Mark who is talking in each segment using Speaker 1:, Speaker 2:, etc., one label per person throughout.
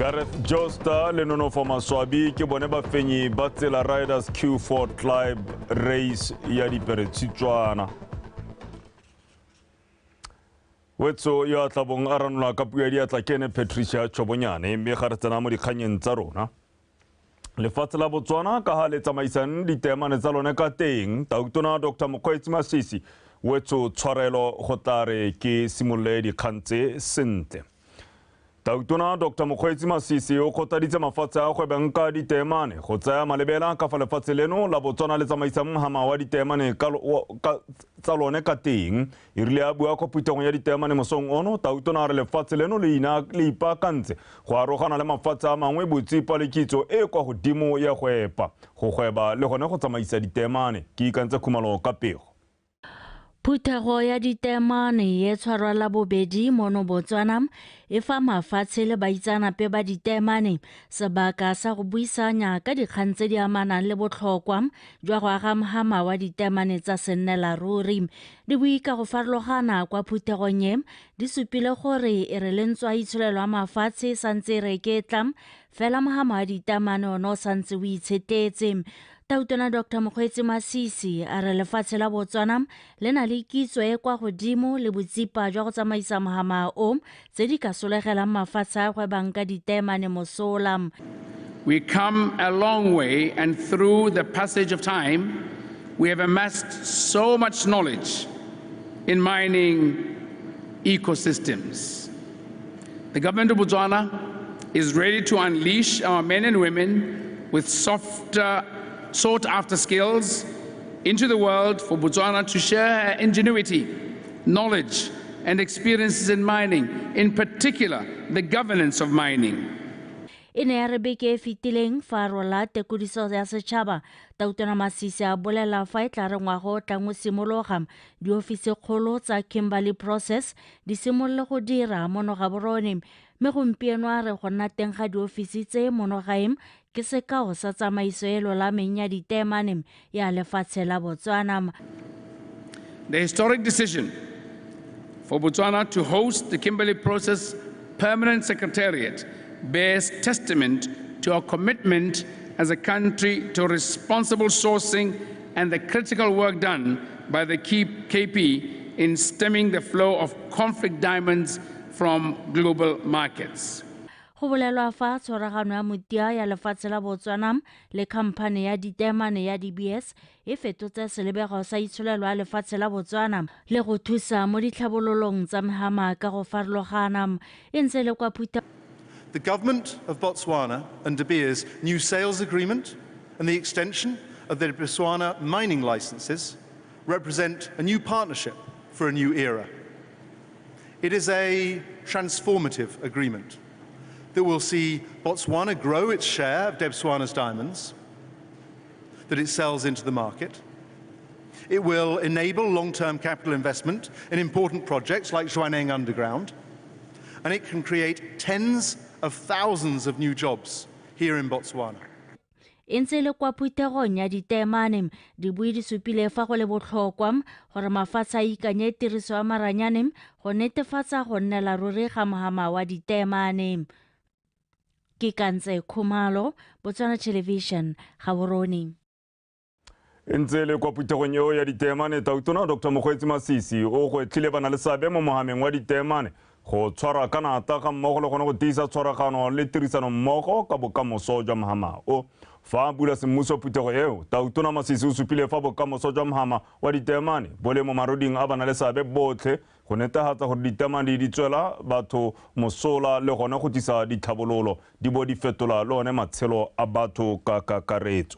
Speaker 1: Gareth Joster le Nonofo Maswabi ke bone bafenyi ba Tsela Riders Q4 Club Race ya diperetshitswana. Wetso yo a tlabong a ranolwa ka puo ya diatla ke ene Patricia Chobonyane, mme ga re tsena mo dikganyeng tsa rona. Lefatshe la Botswana ka ha le tsamaisang diteemane tsa lone ka teng, Tautona Dr. Mokgweetsi Masisi wetso tshwarelo go tla re ke simolole dikgang tse sentle. Tautona Dr. Mokgweetsi Masisi o kgothaditse mafatshe a gwebang ka diteemane go tsaya malebela ka fa lefatshe leno la Botswana le tsamaisang mohama wa diteemane tsa lone ka teng. E rile a bua kwa phuthegong ya diteemane mosong ono, Tautona a re lefatshe leno le ipaakantse go arogana le mafatshe a mangwe botsipa le kitso e kwa godimo ya go epa, go gweba le gone go tsamaisa diteemane. Ke ikantse Khumalo ka pego.
Speaker 2: Phuthego ya diteemane e tshwarwa la bobedi mono Botswana e fa mafatshe le baitsanape ba diteemane sebaka sa go buisanya ka dikgang tse di amanang le botlhokwa jwa go aga mohama wa diteemane tsa sennela ruri. Dibui ka go farologana kwa phuthegong e di supile gore e re le ntswa itsholelo ya mafatshe santse e reketla fela mohama wa diteemane one o santse o itshetetse. Tautona Dr. Mokgweetsi Masisi a re lefatshe la Botswana le na le kitso e kwa godimo le botsipa jwa go tsamaisa mohama o tse di ka solegelang mafatshe a gwebang ka diteemane mosola.
Speaker 3: We come a long way, and through the passage of time we have amassed so much knowledge in mining ecosystems. The government of Botswana is ready to unleash our men and women with softer, sought-after skills into the world for Botswana to share her ingenuity, knowledge, and experiences in mining, in particular, the governance of mining.
Speaker 2: E ne ya re beke e fetileng fa rola tekodiso ya setšhaba, Tautona Masisi a bolela fa e tla re ngwaga o tlang o simologa, diofisi kgolo tsa Kimberley Process di simolole go dira mono Gaborone, mme gompieno a re go nna teng ga diofisi tse mono gae ke sekao sa tsamaiso e lolameng ya diteemane ya lefatshe la Botswana.
Speaker 3: The historic decision for Botswana to host the Kimberley Process Permanent Secretariat bears testament to our commitment as a country to responsible sourcing and the critical work done by the KP in stemming the flow of conflict diamonds from global markets.
Speaker 2: Go bolelwa fa tshwaragano ya motia ya lefatshe la Botswana le khamphane ya diteemane ya DBS e fetotse selebego sa itsholelo ya lefatshe la Botswana le go thusa mo ditlhabololong tsa mehama ka go farologana. E ntse le kwa phutha.
Speaker 4: The government of Botswana and De Beers' new sales agreement and the extension of their Botswana mining licenses represent a new partnership for a new era. It is a transformative agreement that will see Botswana grow its share of Debswana's diamonds that it sells into the market. It will enable long-term capital investment in important projects like Jwaneng Underground, and it can create tens of thousands of new jobs here in Botswana.
Speaker 2: E ntse le kwa phuthegong ya diteemane, dibui di supile fa go le botlhokwa gore mafatshe a ikanye tiriso ya maranyane go netefatsa go nnela ruri ga mohama wa diteemane. Ke Kantse Khumalo, Botswana Television, Gaborone.
Speaker 1: E ntse le kwa phuthegong eo ya diteemane, Tautona Dr. Mokgweetsi Masisi o gwetlhile bana le seabe mo mohameng wa diteemane go tshwara ka nata ga mmogo le gone go tiisa tshwaragano le tirisano mmogo ka bokamoso jwa mohama o. Fa a bula semmuso phuthego eo, Tautona Masisi o supile fa bokamoso jwa mohama wa diteemane bo le mo maruding a bana le seabe botlhe go netefatsa gore diteemane di tswela batho mosola le gone go tlisa ditlhabololo di bo di fetola le one matshelo a batho ka kakaretso.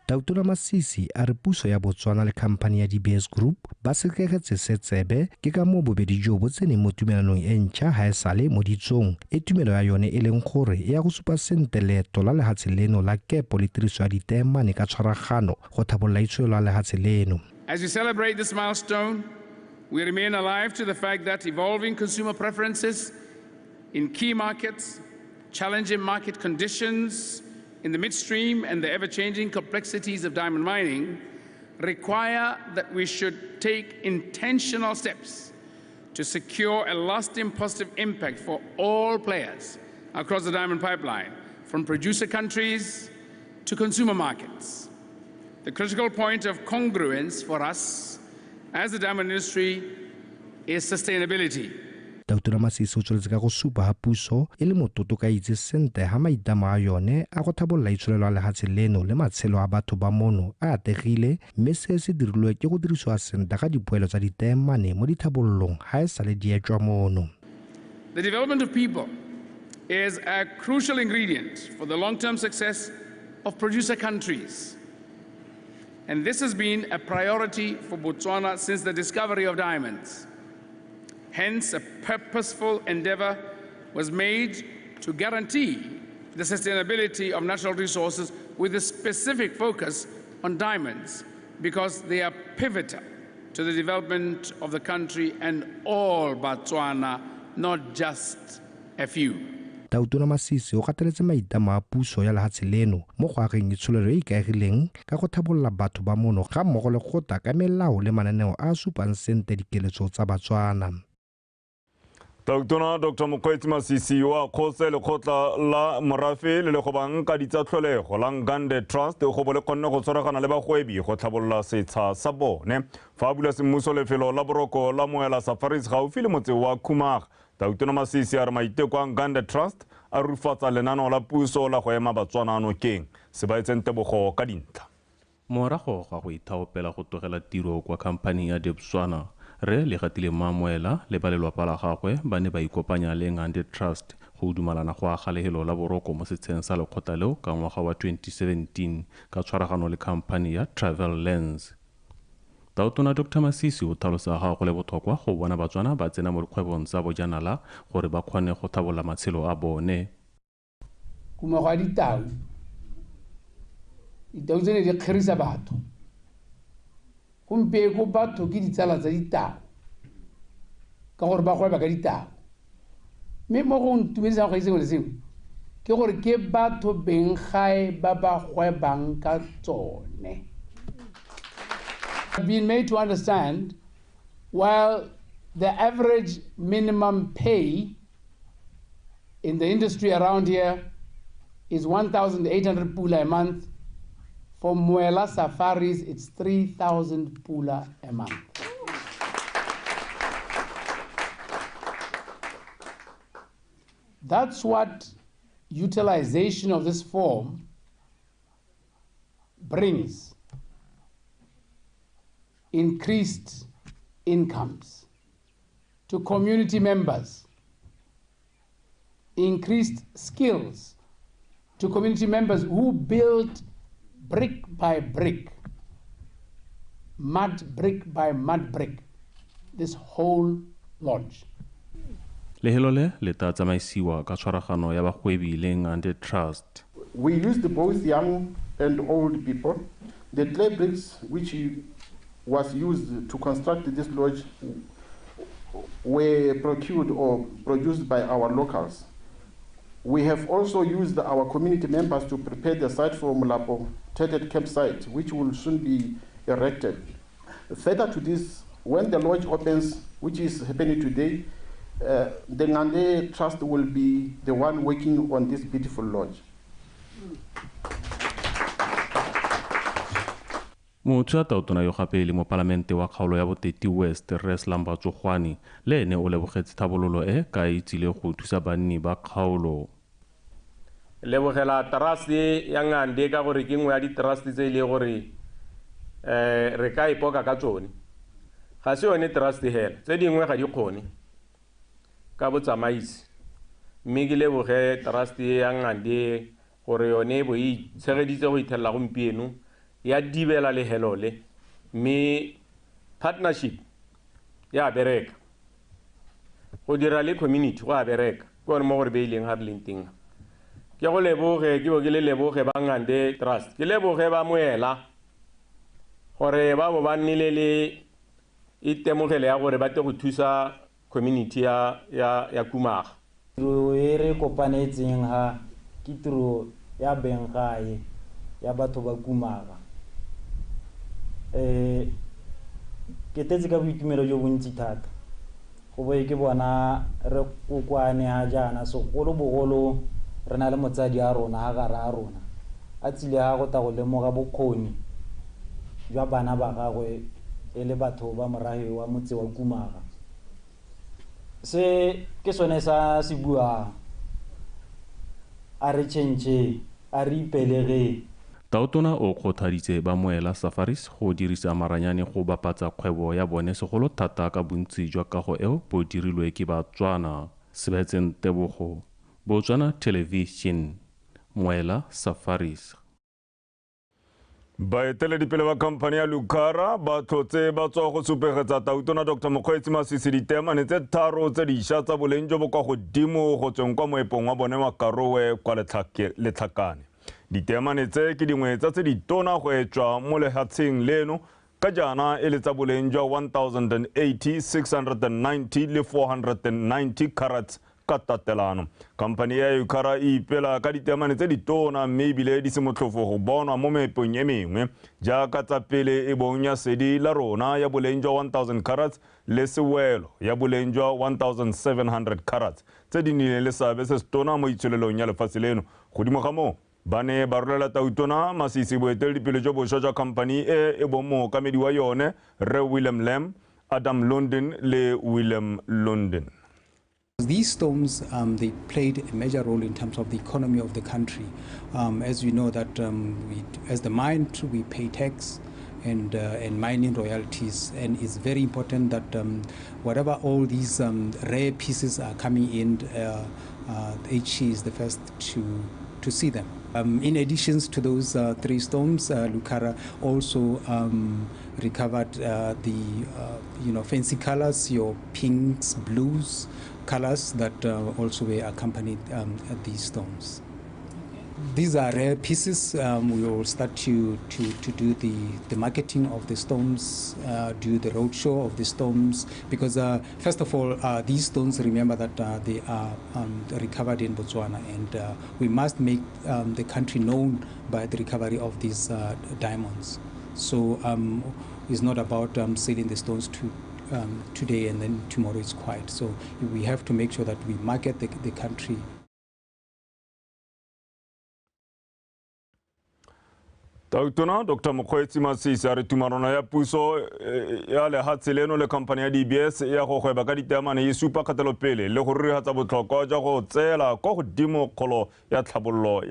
Speaker 5: Tautona Masisi a re puso ya Botswana le khamphane ya De Beers Group ba sekegetse se tsebe ke ka moo bobedi jo bo tseneng mo tumelanong e ntšha ha e sale mo ditsong e tumelo ya yone e leng gore e ya go supa sentle leeto la lehatshe leno la kepo le tiriso ya diteemane ka tshwaragano go tlhabolola itsholelo ya lehatshe leno.
Speaker 3: As we celebrate this milestone, we remain alive to the fact that evolving consumer preferences in key markets, challenging market conditions in the midstream and the ever-changing complexities of diamond mining require that we should take intentional steps to secure a lasting positive impact for all players across the diamond pipeline, from producer countries to consumer markets. The critical point of congruence for us as the diamond industry is sustainability.
Speaker 5: Tautona Masisi o tsweletse ka go supa ha puso e le mototo ka itse sentle ha maitlamo a yone a go tlhabolola itsholelo ya lefatshe leno le matshelo a batho ba mono a atlegile, mme se se dirilwe ke go dirisiwa sentle ga dipoelo tsa diteemane mo ditlhabololong ha e sale di etswa mono.
Speaker 3: The development of people is a crucial ingredient for the long-term success of producer countries. And this has been a priority for Botswana since the discovery of diamonds. Hence, a purposeful endeavor was made to guarantee the sustainability of natural resources with a specific focus on diamonds, because they are pivotal to the development of the country and all Botswana, not just a few.
Speaker 5: Tautona Masisi o gateletse maitlamo a puso ya lefatshe leno mo go ageng itsholelo e ikaegileng ka go tlhabolola batho ba mono ga mmogo le go tla ka melao le mananeo a a supang sentle dikeletso tsa Batswana.
Speaker 1: Tautona Dr. Mokgweetsi Masisi o akgotse lekgotla la morafe le le gobang ka ditsa tlholego la Ngande Trust go bo le kgonne go tshwaragana le bagwebi go tlhabolola setsha sa bone. Fa a bula semmuso lefelo la boroko la Moela Safaris gaufi le motse wa Khumaga, Tautona Masisi a re maiteko a Ngande Trust a rufatsa lenaneo la puso la go ema Batswana nokeng. Sebaetseng Tebogo ka dintlha.
Speaker 6: Morago ga go ithaopela go tlogela tiro kwa khamphaning ya Debswana, Re Legatile Mamoela le ba lelapa la gagwe ba ne ba ikopanya le Ngande Trust go dumalana go aga lefelo la boroko mo setsheng sa lekgotla leo ka ngwaga wa 2017 ka tshwaragano le khamphani ya Travel Lens. Tautona Dr. Masisi o tlhalosa ga go le botlhokwa go bona Batswana ba tsena mo dikgwebong tsa bojanala gore ba kgone go tlhabolola matshelo a bone.
Speaker 3: Kumago a ditau, ditau tsene di kgerisa batho. Gompieno batho ke ditsala tsa ditau ka gore ba gweba ka ditau. Mme mo go ntumedisang go sengwe le sengwe ke gore ke batho beng gae ba ba gwebang ka tsone. I've been made to understand, while the average minimum pay in the industry around here is 1,800 pula a month, for Moela Safaris, it's 3,000 pula a month. That's what utilization of this form brings. Increased incomes to community members, increased skills to community members who built brick by brick, mud brick by mud brick, this whole lodge.
Speaker 6: Lehelo le le tla tsamaisiwa ka tshwaragano ya bagwebi le Ngande Trust.
Speaker 7: We used both young and old people. The clay bricks which was used to construct this lodge were procured or produced by our locals. We have also used our community members to prepare the site for Molapo tented campsite, which will soon be erected. Further to this, when the lodge opens, which is happening today, the Ngande Trust will be the one working on this beautiful lodge.
Speaker 6: Motho ya tautona yo gape le mopalamente wa kgaolo ya Boteti West Rre Slamba Tsogwane le ene o lebogetse tlhabololo e ka e tsile go thusa banni ba kgaolo.
Speaker 8: Lebogela trust ya Ngande ka gore ke nngwe ya di-trust tse e le gore re ka ipoka ka tsone. Ga se yone trust hela, tse dingwe ga di kgone ka botsamaisi. Mme ke leboge trust ya Ngande gore yone e bo e itshegeditse go ithelela gompieno ya dibela lehelo le, mme partnership ya bereka go dira le community go a bereka ke one mo gore beileng ga re leng teng. Ke go leboge, ke bo ke le leboge ba Ngande Trust, ke leboge ba Moela gore ba bo ba nnile le itemogele ya gore ba tle go thusa community ya Khumaga.
Speaker 9: Tiro e re kopanetseng ga ke tiro ya beng gae ya batho ba Khumaga. Ke tetse ka boitumelo jo bontsi thata Go bo ke bona re kokwane ha jaana, segolobogolo re na le motsadi a rona ha gare a rona a tsile ha go ta go lemoga bokgoni jwa bana ba gagwe e le batho ba morafe wa motse wa Kumaga. Se ke sone sa se buang, a re tšhentšhe, a re ipelegeng.
Speaker 6: Tautona o kgothaditse ba Moela Safaris go dirisa maranyane go bapatsa kgwebo ya bone segolo thata ka bontsi jwa kago eo bo dirilwe ke Batswana. Sebetseng Tebogo, Botswana Television, Moela Safaris.
Speaker 1: Baeteledipele ba khamphane ya Lucara ba tlhotse ba tswa go supegetsa Tautona Dr Mokgweetsi Masisi diteemane tse 3 tse dišwa tsa boleng jo bo kwa godimo go tsweng kwa moepong wa bone wa Karowe kwa Letlhakane. Diteemane tse ke dingwe tsa tse ditona go etswa mo lefatsheng leno ka jaana e le tsa boleng jwa 1080, 690 le 490 carats ka tatelano. Khamphane ya Lucara e ipela ka diteemane tse ditona mme ebile di se motlhofo go bonwa mo meepong e mengwe jaaka tsa pele e bong ya Sedi la Rona ya boleng jwa 1000 carats le Sewelo ya boleng jwa 1700 carats tse di nnileng le seabe se setona mo itsholelong ya lefatshe leno. Godimo ga moo ba ne ba rolela Tautona Masisi boeteledipele jo bošwa jwa khamphane e e bong mookamedi wa yone Rre William Lam, Adam London le William London.
Speaker 10: These stones, they played a major role in terms of the economy of the country. As you know that we, as the mine, we pay tax and mining royalties, and it's very important that whatever all these rare pieces are coming in, HE is the first to see them. In addition to those 3 stones, Lucara also recovered the fancy colors, your pinks, blues colors that also were accompanied these stones. These are rare pieces. We will start to do the marketing of the stones, do the roadshow of the stones, because first of all, these stones, remember that they are recovered in Botswana, and we must make the country known by the recovery of these diamonds. So it's not about selling the stones to today and then tomorrow it's quiet. So we have to make sure that we market the country.
Speaker 1: Tautona Dr Mokgweetsi Masisi a re tumalano ya puso ya lehatshe leno le khamphane ya DBS ya go gweba ka diteemane e supa kgatelopele le go rurihatsa botlhokwa jwa go tseela kwa godimo kgolo ya tlhabololo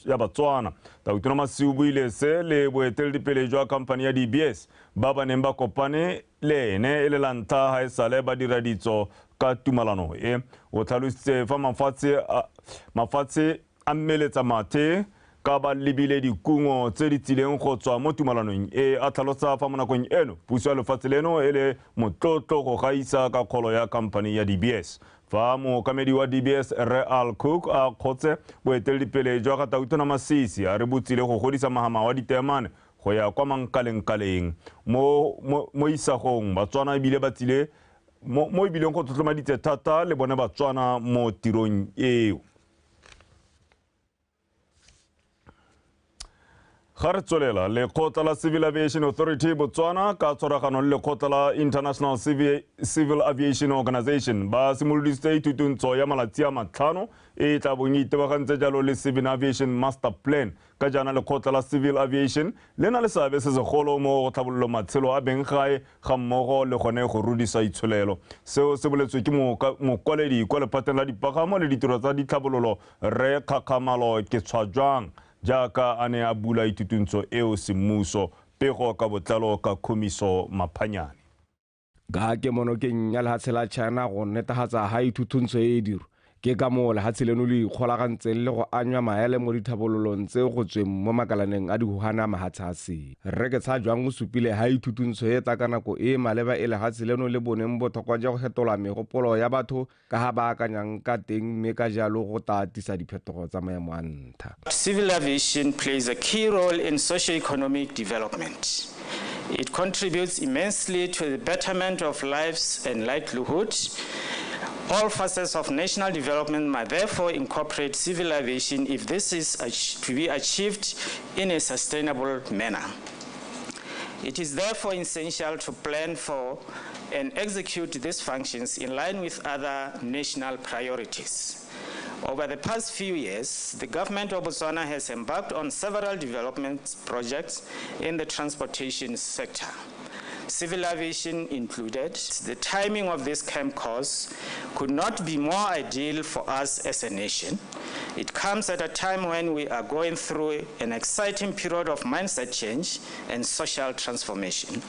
Speaker 1: ya Batswana. Tautona Masisi o buile se le boeteledipele jwa khamphane ya DBS ba ba neng ba kopane le ene e le la ntlha ga e sale ba dira ditso ka tumalano e. O tlhalositse fa mafatshe a mmeletsa mathe ka ba lebile dikungo tse di tsileng go tswa mo tumalanong e, a tlhalosa fa mo nakong eno puso ya lefatshe leno e le motlotlo go gaisa ka kgolo ya khamphane ya DBS. Fa mookamedi wa DBS Rre Al Cook a kgotse boeteledipele jwa ga Tautona Masisi a re botsile go godisa mahama wa diteemane go ya kwa mankalengkaleng mo isagong. Batswana ebile ba tsile mo ebileng go tlotlomaditse thata le bone Batswana mo tirong eo. Ga re tswelela, lekgotla la Civil Aviation Authority Botswana ka tshwaragano le lekgotla la International Civil Aviation Organization ba simolodisitse ithutuntsho ya malatsi a 5 e tla bong e itebagantse jalo le Civil Aviation Master Plan. Ka jaana lekgotla la Civil Aviation le na le seabe se segolo mo go tlhabololo matshelo a beng gae ga mmogo le gone go rudisa itsholelo. Seo se boletswe ke mokwaledi kwa lephateng la dipagamo le ditiro tsa ditlhabololo Rre Kgakgamalo Ketshwajwang jaaka a ne a bula ithutuntsho eo semmuso. Pego ka botlalo ka Khumiso Maphanyane.
Speaker 11: Ka ke monokeng ya lehatshe la China go netefatsa ha ithutuntsho e diro ke ka moo lehatshe leno le ikgolagantseng le go anywa maele mo dithabololong tse go tsweng mo makalaneng a dihuhane a mahatshe a sele. Rre Ketshajwang o supile ha ithutuntsho e tla ka nako e maleba e lehatshe leno le boneng botlhokwa jwa go fetola megopolo ya batho ka ha ba akanyang ka teng, mme ka jalo go tla atisa diphetogo tsa maemo a ntlha.
Speaker 12: Civil aviation plays a key role in socio-economic development. It contributes immensely to the betterment of lives and livelihood. All facets of national development must therefore incorporate civil aviation if this is to be achieved in a sustainable manner. It is therefore essential to plan for and execute these functions in line with other national priorities. Over the past few years, the government of Botswana has embarked on several development projects in the transportation sector, civil aviation included. The timing of this camp course could not be more ideal for us as a nation. It comes at a time when we are going through an exciting period of mindset change and social transformation.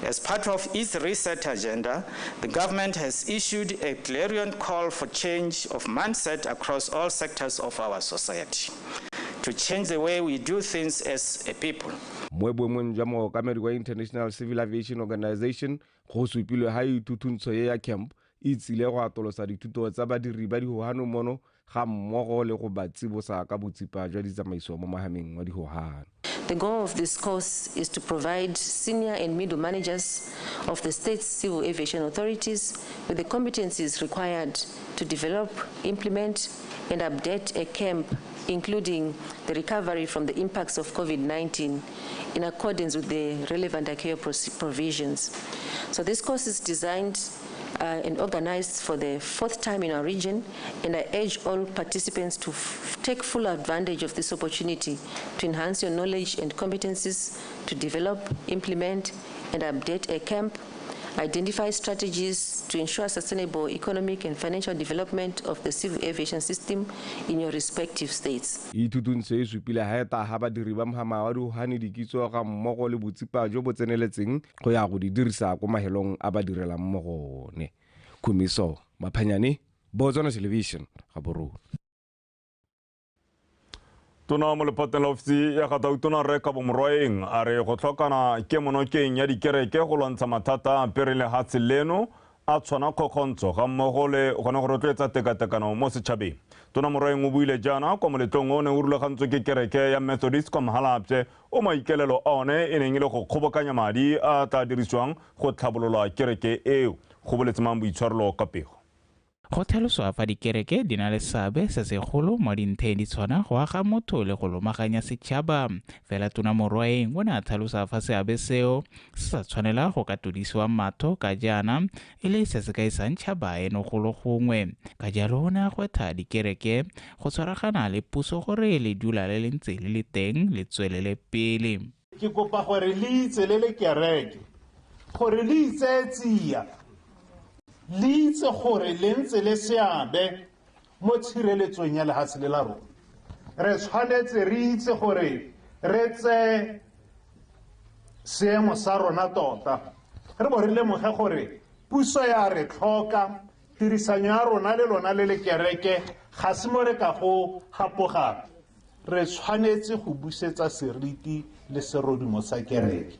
Speaker 12: As part of its reset agenda, the government has issued a clarion call for change of mindset across all sectors of our society, to change the way we do things as a people.
Speaker 11: Mo boemong jwa mookamedi wa International Civil Aviation Organization go supilwe ha ithuthuntso e ya camp e tsile go atolosa dithuto tsa badiri ba dihohano mono ga mmogo le go ba tsibosa ka botsipa jwa ditsamaiso mo mahameng wa dihohano.
Speaker 13: The goal of this course is to provide senior and middle managers of the state's civil aviation authorities with the competencies required to develop, implement, and update a camp, including the recovery from the impacts of COVID-19 in accordance with the relevant ICAO provisions. So this course is designed and organized for the fourth time in our region, and I urge all participants to take full advantage of this opportunity to enhance your knowledge and competencies to develop, implement, and update a camp, identify strategies to ensure sustainable economic and financial development of the civil aviation system in your respective states.
Speaker 11: Ithutuntsho e supile ha eta ha badiri ba mohama wa dihohane dikitso ga mmogo le botsipa jo bo tseneletseng go ya go di dirisa ko mahelong a ba direlang mo go one. Khumiso Maphanyane, Botswana Television, Gaborone.
Speaker 1: Tona mo lephateng la ofisi ya ga Tautona Rre Kabo Morwaeng a re go tlhokana kemonokeng ya dikereke go lwantsha mathata a apereng lehatshe leno a tshwana kgokgontsho ga mmogo le gone go rotloetsa tekatekano mo setšhabeng. Tona Morwaeng o buile jaana kwa moletlong o ne o rulagantswe ke kereke ya Methodist kwa Mahalapye o maikelelo a one e neng e le go kgobokanya madi a tla dirisiwang go tlhabolola kereke eo. Go boletse mang boitshwarelo ka pego.
Speaker 14: Go tlhaloswa fa dikereke di na le seabe se segolo mo dintheng di tshwana go aga motho le go lomaganya setšhaba. Fela Tona Morwaeng o ne a tlhalosa fa seabe seo se sa tshwanela go ka todisiwa matho ka jaana e le se se ka isang tšhaba eno golo gongwe. Ka jalo o ne a gwetha dikereke go tshwaragana le puso gore le dula le le ntse le le teng le tswelele pele.
Speaker 15: Ke kopa gore le itse le le kereke gore le itseye tsia, le itse gore le ntse le seabe mo tshireletsong ya lehatshe le la rona. Re tshwanetse re itse gore re tseye seemo sa rona tota, re bo re lemoge gore puso ya re tlhoka, tirisanyo ya rona le lona le le kereke ga se mo re ka go gapogang. Re tshwanetse go busetsa seriti le serodumo sa kereke.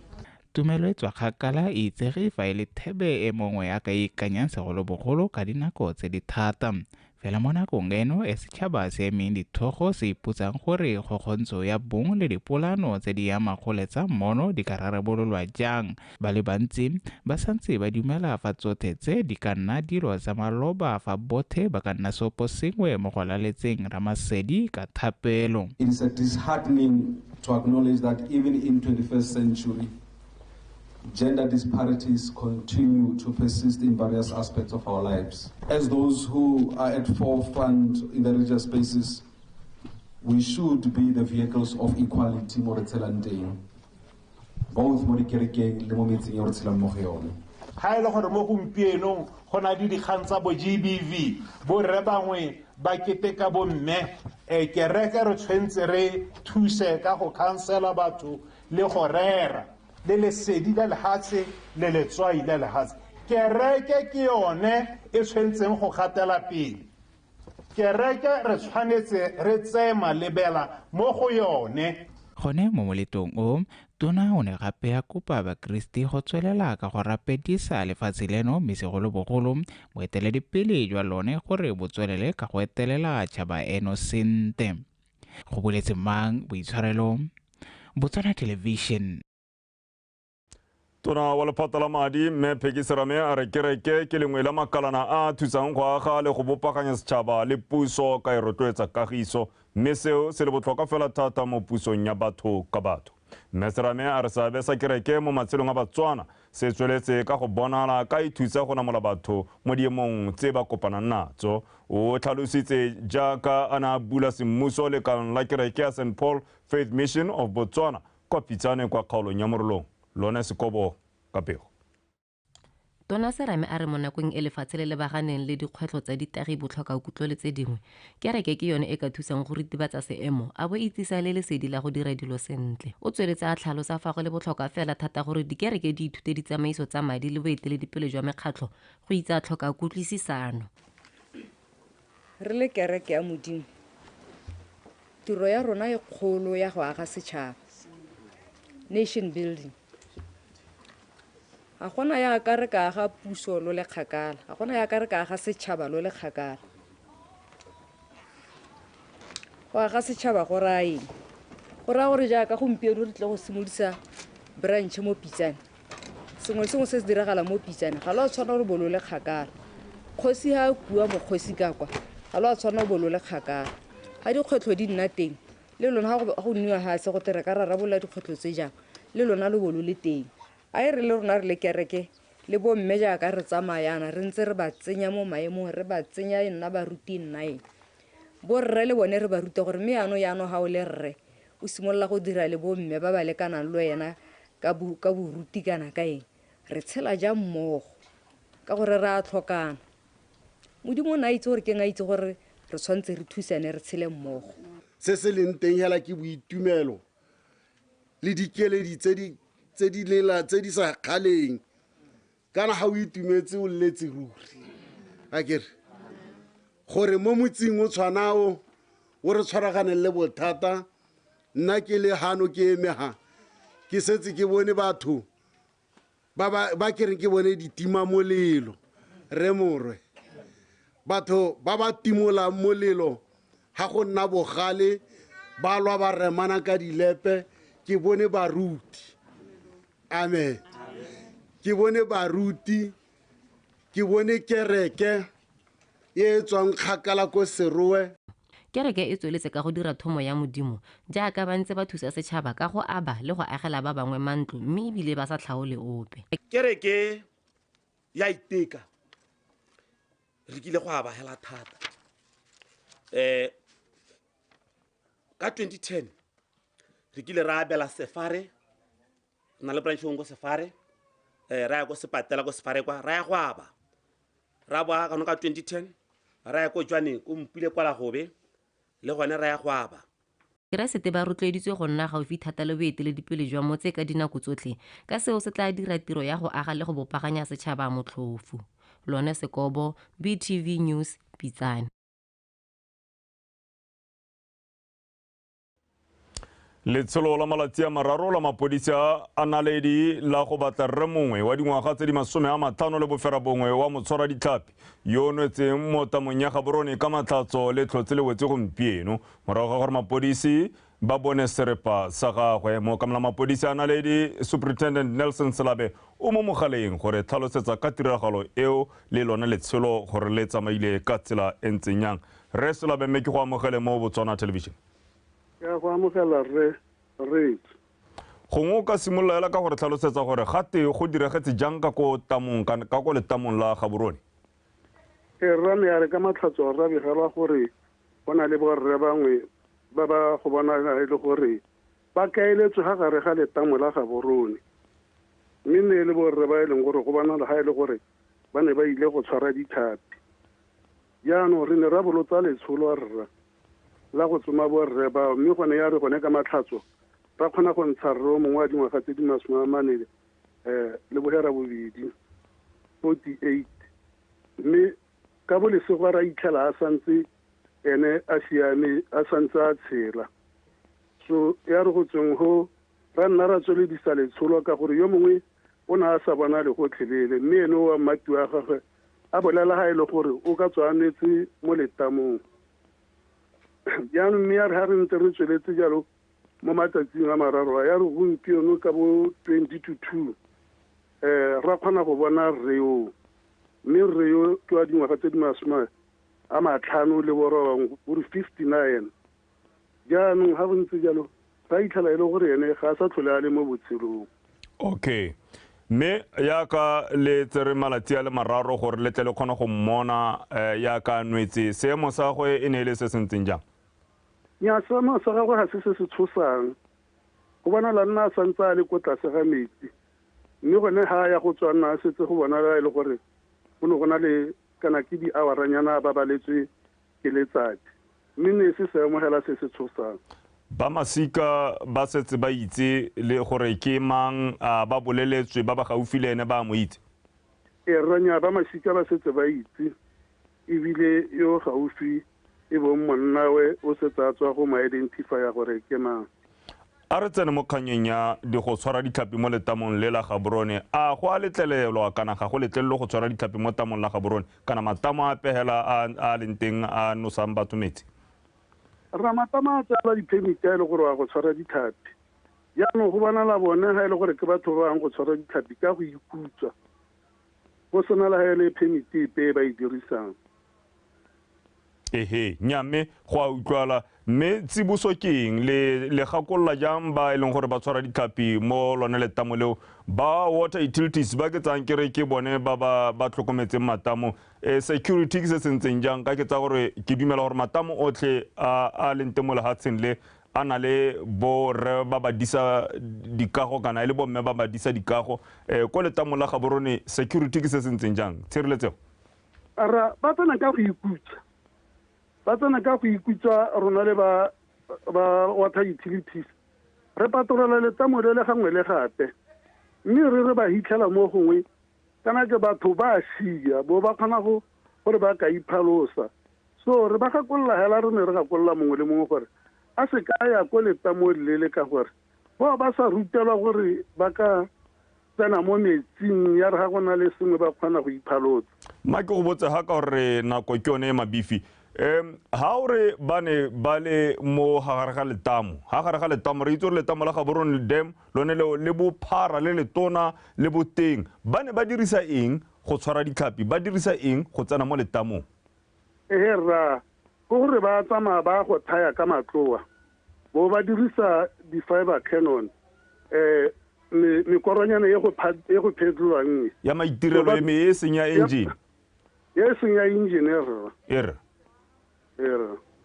Speaker 14: Tumelo e tswa kgakala e itsege fa e le thebe e mongwe a ka ikanyang segolobogolo ka dinako tse di thata. Fela mo nakong eno e setšhaba se emeng dithogo se ipotsang gore kgokgontsho ya bong le dipolano tse di yang magoletsa mmono di ka rarabololwa jang. Ba le bantsi ba santse ba dumela fa tsothe tse di ka nna dilo tsa maloba fa bothe ba ka nna seopo sengwe mo go laletseng Ramasedi ka thapelo.
Speaker 16: It is a disheartening to acknowledge that even in 21st century, gender disparities continue to persist in various aspects of our lives. As those who are at forefront in the religious spaces, we should be the vehicles of equality mo re tshelang teng, both mo dikerekeng le mo metseng e re tshelang mo go yone.
Speaker 15: Ga e le gore mo gompienong go na le dikgang tsa bo GBV, borre bangwe ba keteka bomme, kereke re tshwanetse re thuse ka go counsela batho le go rera le lesedi la lehatshe le letswai la lehatshe. Kereke ke yone e tshwanetseng go gatela pele. Kereke re tshwanetse re tseye malebela mo go yone.
Speaker 14: Gone mo moletlong o, Tona o ne gape a kopa bakriste go tswelela ka go rapedisa lefatshe leno mme segolobogolo boeteledipele jwa lone gore bo tswelele ka go etelela tšhaba eno sente. Go boletse mang boitshwarelo, Botswana Television.
Speaker 1: Tona wa lephata la madi mme Peggy Serame a re kereke ke lengwe la makalana a thusang go aga le go bopaganya setšhaba le puso ka e rotloetsa kagiso, mme seo se le botlhokwa fela thata mo pusong ya batho ka batho. Mme Serame a re seabe sa kereke mo matshelong a Batswana se tsweletse ka go bonala ka ithusa go namola batho mo diemong tse ba kopanang natso. O tlhalositse jaaka a ne a bula semmuso lekaleng la kereke ya St Paul Faith Mission of Botswana kwa Pitsane kwa kgaolong ya Morolong. Lone Sekobo ka pego.
Speaker 17: Tona Serame a re mo nakong e lefatshe le lebaganeng le dikgwetlho tsa ditagi, botlhokakutlo le tse dingwe, kereke ke yone e ka thusang go ritibatsa seemo a bo e itsisa le lesedi la go dira dilo sentle. O tsweletse a tlhalosa fa go le botlhokwa fela thata gore dikereke di ithute ditsamaiso tsa madi le boeteledipele jwa mekgatlho go itsa tlhoka kutlwisisano.
Speaker 18: Re le kereke ya Modimo, tiro ya rona e kgolo ya go aga setšhaba, nation building. Ga gona ya ka re ka aga puso lo le kgakala, ga gona ya ka re ka aga setšhaba lo le kgakala. Go aga setšhaba go raya eng? Go raya gore jaaka gompieno re tle go simolodisa branch mo Pitsane, sengwe le sengwe se se diragala mo Pitsane ga lo a tshwanela gore bo lo le kgakala. Kgosi ha a kua mokgosi ka kwa, ga lo a tshwanela bo lo le kgakala. Ga dikgwetlho di nna teng, le lona ga go nniwa ga se go tere ka rarabolola dikgwetlho tse jang, le lona lo bo lo le teng. A e re le rona re le kereke le bomme jaaka re tsamayana re ntse re ba tsenya mo maemong, re ba tsenya e nna baruti nna eng. Borre le bone re ba ruta gore mme jaanong ga o le rre o simolola go dira le bomme ba ba lekanang le wena ka boruti kana ka eng. Re tshela jang mmogo ka gore re a tlhokana. Modimo o ne a itse gore keng, a itse gore re tshwanetse re thusane re tshele mmogo.
Speaker 19: Se se leng teng hela ke boitumelo le dikeledi tse di lela tse di sa kgaleng, kana ga o itumetse o letse ruri. Akere gore mo motseng o tshwanao o re tshwaraganeng le bothata, nna ke le hano ke eme ha ke setse ke bone batho ba ke reng ke bone ditima molelo re morwe, batho ba ba timolang molelo ga go nna bogale ba lwa ba remana ka dilepe. Ke bone baruti, amen, ke bone baruti, ke bone kereke e tswang kgakala ko Serowe.
Speaker 17: Kereke e tsweletse ka go dira thomo ya Modimo jaaka ba ntse ba thusa setšhaba ka go aba le go agela ba bangwe mantlo, mme ebile ba sa tlhaole ope.
Speaker 20: Kereke ya iteka, re kile go aba hela thata. Ka 2010 re kile ra abela Sefare, na le branch go Sefare, ra ya go sepatela go Sefare kwa ra ya go aba. Ra boa ka 2010 ra ya ko Jwaneng ko Mpile kwa Lagobe le gone ra ya go aba.
Speaker 17: Keresete ba rotloeditswe go nna gaufi thata le boeteledipele jwa motse ka dinako tsotlhe, ka seo se tla dira tiro ya go aga le go bopaganya setšhaba motlhofo. Lone Sekobo, BTV News, Pitsane.
Speaker 1: Letsholo la malatsi a mararo la mapodisi a Naledi la go batla rre mongwe wa dingwaga tse di 59 wa motshwara ditlhapi yo o nwetseng mo tamong ya Gaborone ka matlhatso le tlhotse le wetse gompieno morago ga gore mapodisi ba bone serepa sa gagwe. Mookamela mapodisi a Naledi Superintendent Nelson Selabe o mo mogaleng gore tlhalosetsa ka tiragalo eo le lone letsholo gore le tsamaile ka tsela e ntseng yang. Rre Selabe, mme ke go amogele mo Botswana Television.
Speaker 21: Ka go amogela rre Reetso.
Speaker 1: Gongwe o ka simolola hela ka gore tlhalosetsa gore gate go diragetse jang ka ko tamong ka ko letamong la Gaborone.
Speaker 21: E rra me ya re ka matlhatso ra begelwa gore go na le borre bangwe ba ba go bona e le gore ba kaeletswe ga gare ga letamo la Gaborone, mme ne e le borre ba e leng gore go bona ga e le gore ba ne ba ile go tshwara ditlhapi. Jaanong re ne ra bolotsa letsholo rra la go tsoma borre bao, mme gone ya re gone ka matlhatso ra kgona go ntsha rre o mongwe wa dingwaga tse di 48 le 82, 48, mme ka bolesego ra itlhela a santse ene a siame, a santse a tshela. So ya re go tsweng go ra nna ra tsweledisa letsholo ka gore yo mongwe o ne a sa bona le gotlhelele, mme ene o wa mmati wa gagwe a bolela ga e le gore o ka tswa a nwetse mo letamong. Jaanong mme ya re ga re ntse re tsweletse jalo mo matsatsing a mararo a, ya re gompieno ka bo 1:40 ra kgona go bona rre yo, mme rre yo ke wa dingwaga tse di 59, gore 59. Jaanong ga go ntse jalo Ra itlhela e le gore ene ga a sa tlhole a le mo botshelong.
Speaker 1: Okay, mme yaka le tsere malatsi a le mararo gore le tle le kgone go mmona yaka nwetse, seemo sa gagwe e ne e le se se ntseng jang?
Speaker 21: Nya, seemo sa gagwe ga se se se tshosang. Go bonala nna a santse a le ko tlase ga metsi, mme gone ga a ya go tswa nna a setse go bonala e le gore go ne go na le kana ke di-houranyana a babaletswe ke letsatsi, mme ne se seemo hela se se tshosang.
Speaker 1: Ba masika ba setse ba itse le gore ke mang, a ba boleletswe ba ba gaufi le ene ba mo itse?
Speaker 21: Ee, rranya, ba masika ba setse ba itse, ebile yo gaufi e bong monnawe o setse a tswa go mo identifya gore ke mang.
Speaker 1: A re tsene mo kganyeng ya di go tshwara ditlhapi mo letamong le la Gaborone. A go a letlelelwa kana ga go letlelelwe go tshwara ditlhapi mo tamong la Gaborone kana matamo a pehela a leng teng a nosang batho metsi?
Speaker 21: Ramatama a tseela di-permit a e le gore wa go tshwara ditlhapi. Jaanong go bonala bone ga e le gore ke batho ba bang go tshwara ditlhapi ka go ikutswa, go sena le ga e le permit epe e ba e dirisang.
Speaker 1: Ehe, nya, mme go a utlwala. Mme tsiboso ke eng? Le gakolola jang ba e leng gore ba tshwara ditlhapi mo lone letamo leo? Ba water utilities ba ke tsang ke re ke bone ba ba tlhokometseng matamo, security ke se se ntseng jang? Ka ke tsa gore ke dumela gore matamo otlhe a leng teng mo lehatsheng le a na le borre ba ba disa dikago kana e le bomme ba ba disa dikago. Ko letamo la Gaborone security ke se se ntseng jang, tshireletsego?
Speaker 21: Ra ba tsena ka go ikutswa, ba tsena ka go ikutswa. Rona le ba water utilities re patolola letamo le le gangwe le gape, mme re ba hitlhela mo gongwe kana ke batho ba sia bo ba kgona go gore ba ka iphalosa. So re ba gakolola hela, re ne re gakolola mongwe le mongwe gore a se ka ya ko letamo le le, ka gore bao ba sa rutelwa gore ba ka tsena mo metsing ya re ga go na le sengwe ba kgona go iphalotsa.
Speaker 1: Mma ke go botse ga ka gore nako ke yone e mabifi. Ha o re ba ne ba le mo gare ga letamo, ha gare ga letamo re itse gore letamo la Gaborone Dam lone leo le bophara le letona le boteng, ba ne ba dirisa eng go tshwara ditlhapi, ba dirisa eng go tsena mo letamong?
Speaker 21: Ehe rra, ke gore ba tsamaya ba go thaya ka matloa, bo ba dirisa di-fiber cannon, mekoronyana e go phetlolwang
Speaker 1: ya maitirelo e me e seng ya engine,
Speaker 21: e seng ya engine rra.
Speaker 1: E re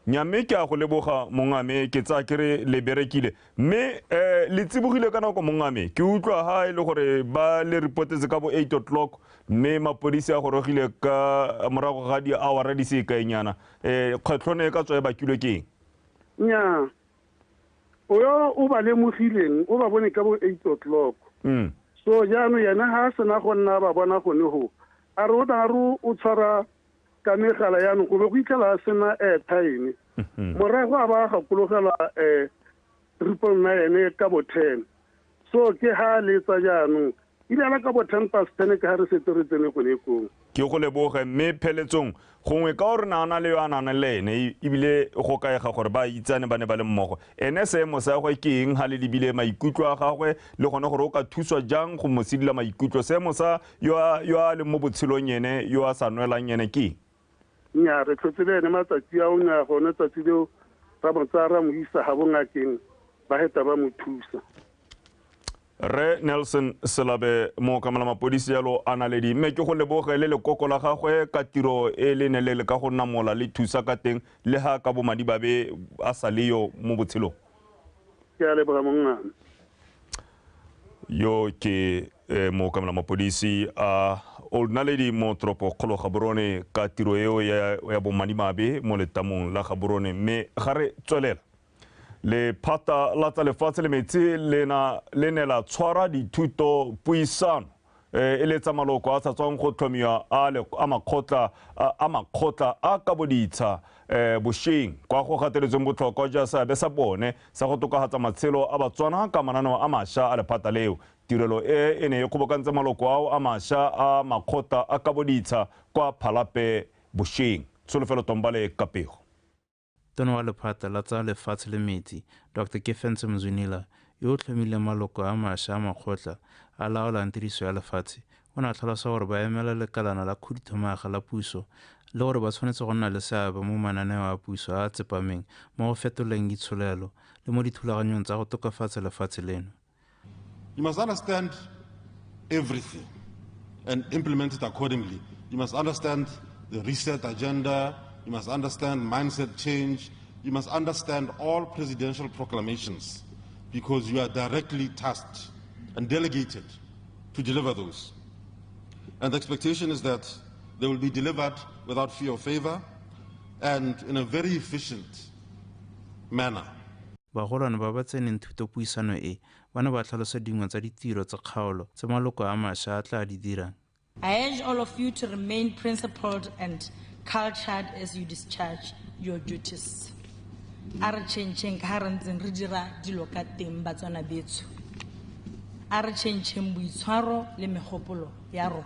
Speaker 1: Nya, mme ke a go leboga mongame, ke tsaya ke re le berekile, mme le tsibogile ka nako mongame. Ke utlwa ha e le gore ba le reportetse ka bo 8 o'clock, mme mapodisi a gorogile ka morago ga di-hour di se kaenyana. Kgwetlho ne e ka tswa e bakilwe ke eng?
Speaker 21: Nya, o yo o ba lemogileng o ba bone ka bo 8 o'clock. So jaanong yena ga a sena go nna ba bona gone go a re o na re o tshwara ka megala, yaanong go be go itlhela a sena airtime. Morago a ba gakologela 999 ka bo 10, so ke ha letsa jaanong ile ala ka bo 10:10 ke ha re setse re tsene gone koo.
Speaker 1: Ke go leboge. Mme pheletsong gongwe ka gore na na le yo a nang le ene, ebile go kaega gore ba itsane, ba ne ba le mmogo, ene seemo sa gagwe ke eng ha le lebile maikutlo a gagwe le gone gore o ka thuswa jang go mo sedila maikutlo? Seemo sa yo a leng mo botshelong ene yo a sa nwelang ene ke eng?
Speaker 21: Nya, re tlhotse le ene matsatsi ao. Nya, gone tsatsi leo ra mo tsaya ra mo isa ga bongakeng, ba heta ba mo thusa.
Speaker 1: Re Nelson Selabe, mookamela mapodisi jalo a Naledi, mme ke go leboge le lekoko la gagwe ka tiro e le ne le le ka go namola le thusa ka teng le ga ka bomadibabe a sa le yo mo botshelong.
Speaker 21: Ke a leboga mongame.
Speaker 1: Yo ke mookamela mapodisi a Old Naledi mo toropo kgolo Gaborone ka tiro eo ya bomadimabe mo letamong la Gaborone. Mme ga re tswelela, lephata la tsa lefatshe le metsi le ne la tshwara dithuto puisano e le tsa maloko a sa tswang go tlhomiwa a makgotla a kaboditsha bošweng, kwa go gateletsweng botlhokwa jwa seabe sa bone sa go tokafatsa matshelo a Batswana ka mananeo a mašwa a lephata leo. Tirelo e e ne e kgobokantse maloko ao a mašwa a makgotla a kaboditsha kwa Phalape bošweng. Tsholofelo Tombale ka pego.
Speaker 4: Tona wa lephata la tsa lefatshe le metsi, Dr Kefentse Mzwinila, yo o tlhomileng maloko a mašwa a makgotla a laolang tiriso ya lefatshe, O ne a tlhalosa gore ba emela lekalana la khuduthamaga la puso le gore ba tshwanetse go nna le seabe mo mananeo a puso a a tsepameng mo go fetoleng itsholelo le mo dithulaganyong tsa go tokafatsa lefatshe leno.
Speaker 2: You must understand everything and implement it accordingly. You must understand the reset agenda. You must understand mindset change. You must understand all presidential proclamations because you are directly tasked and delegated to deliver those. And the expectation is that they will be delivered without fear or favor and in a very efficient manner.
Speaker 4: Bagolwane ba ba tseneng thutopuisano e ba ne ba tlhalosa dingwe tsa ditiro tsa kgaolo tse maloko a mašwa a tla di dirang.
Speaker 22: I urge all of you to remain principled and cultured as you discharge your duties. A re tšhentšheng ka ga re ntseng re dira dilo ka teng, Batswana betsho. A re tšhentšheng boitshwaro le megopolo ya rona.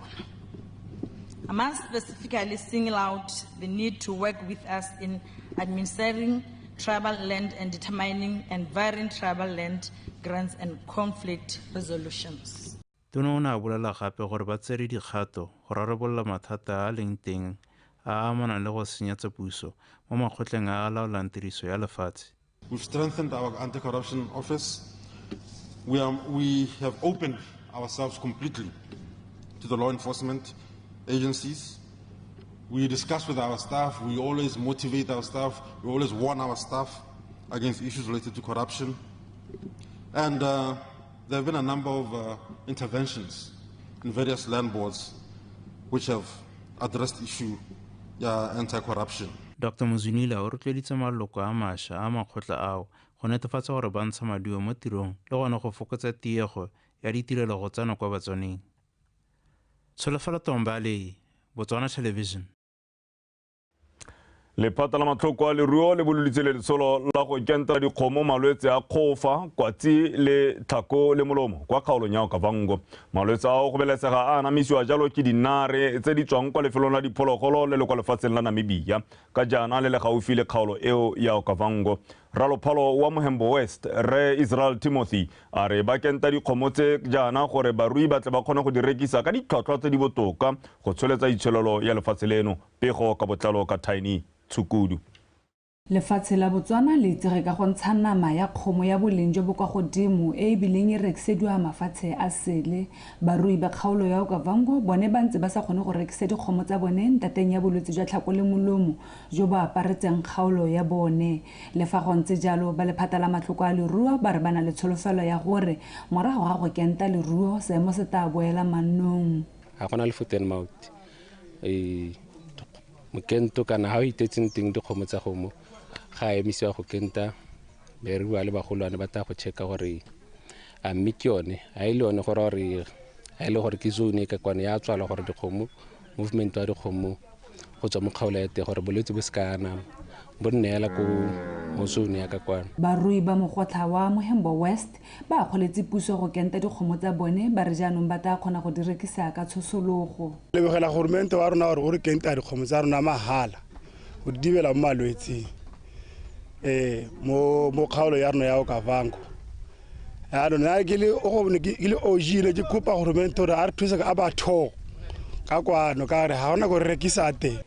Speaker 22: I must specifically single out the need to work with us in administering tribal land and determining and varying tribal land grants and conflict resolutions.
Speaker 4: Tona o ne a bolela gape gore ba tsere dikgato go rarabolola mathata a a leng teng a a amanang le go senyetsa puso mo makgotleng a a laolang tiriso ya lefatshe.
Speaker 2: We've strengthened our anti-corruption office. We have opened ourselves completely to the law enforcement agencies. We discuss with our staff. We always motivate our staff. We always warn our staff against issues related to corruption. And there have been a number of interventions in various land boards which have addressed the issue anti-corruption.
Speaker 4: Dr. Mzwinila o rotloeditse maloko a mašwa a makgotla ao go netefatsa gore ba ntsha maduo mo tirong le gone go fokotsa tiego ya ditirelo go tsena kwa Batswaneng. Tsholofelo Tombale, Botswana Television.
Speaker 1: Lephata la matlhoko a leruo le bololitse letsholo la go kentela dikgomo malwetse a kgofa, kwatsi le tlhako le molomo kwa kgaolong ya Okavango. Malwetse ao go belesega a anamisiwa jalo ke dinare tse di tswang kwa lefelong la diphologolo le le kwa lefatsheng la Namibia ka jaana le le gaufi le kgaolo eo ya Okavango. Ralophalo wa Mohembo West, Re Israel Timothy, a re ba kenta dikgomo tse jaana gore barui ba tle ba kgone go di rekisa ka ditlhwatlhwa tse di botoka go tsholetsa itsholelo ya lefatshe leno. Pego ka botlalo ka Tiny Tshukudu.
Speaker 23: Lefatshe la Botswana le itsege ka go ntsha nama ya kgomo ya boleng jo bo kwa godimo e e bileng e rekisediwa mafatshe a sele. Barui ba kgaolo ya Okavango bone ba ntse ba sa kgone go rekisa dikgomo tsa bone ntateng ya bolwetse jwa tlhako le molomo jo bo aparetseng kgaolo ya bone. Le fa go ntse jalo, ba lephata la matlhoko a leruo ba re ba na le tsholofelo ya gore morago ga go kenta leruo seemo se tla boela mannong.
Speaker 24: Ga gona le foot and mouth. Mokento kana ha o itetseng teng dikgomo tsa gomo ga emisiwa go kenta berua le bagolwane ba tla go checka gore a mme ke yone a ile yone gore gore a ile gore ke zone e ka kwane ya tswala gore dikgomo movement wa dikgomo go tswa mo kgaolo ya teng gore bolwetse bo se ka anama bo nneela ko mo zone ya ka kwana.
Speaker 23: Barui ba mogotlha wa Mohembo West ba akgoletse puso go kenta dikgomo tsa bone ba re jaanong ba tla kgona go di rekisa ka tshosologo.
Speaker 25: Lebogela goromente wa rona gore o re kenta dikgomo tsa rona mahala go di dibela mo malwetseng mo kgaolo ya rona ya Okavango. Jaanong ke le OG ne ke kopa goromente gore a re thuse ka batho ka kwano ka re ga gona go re rekisa teng.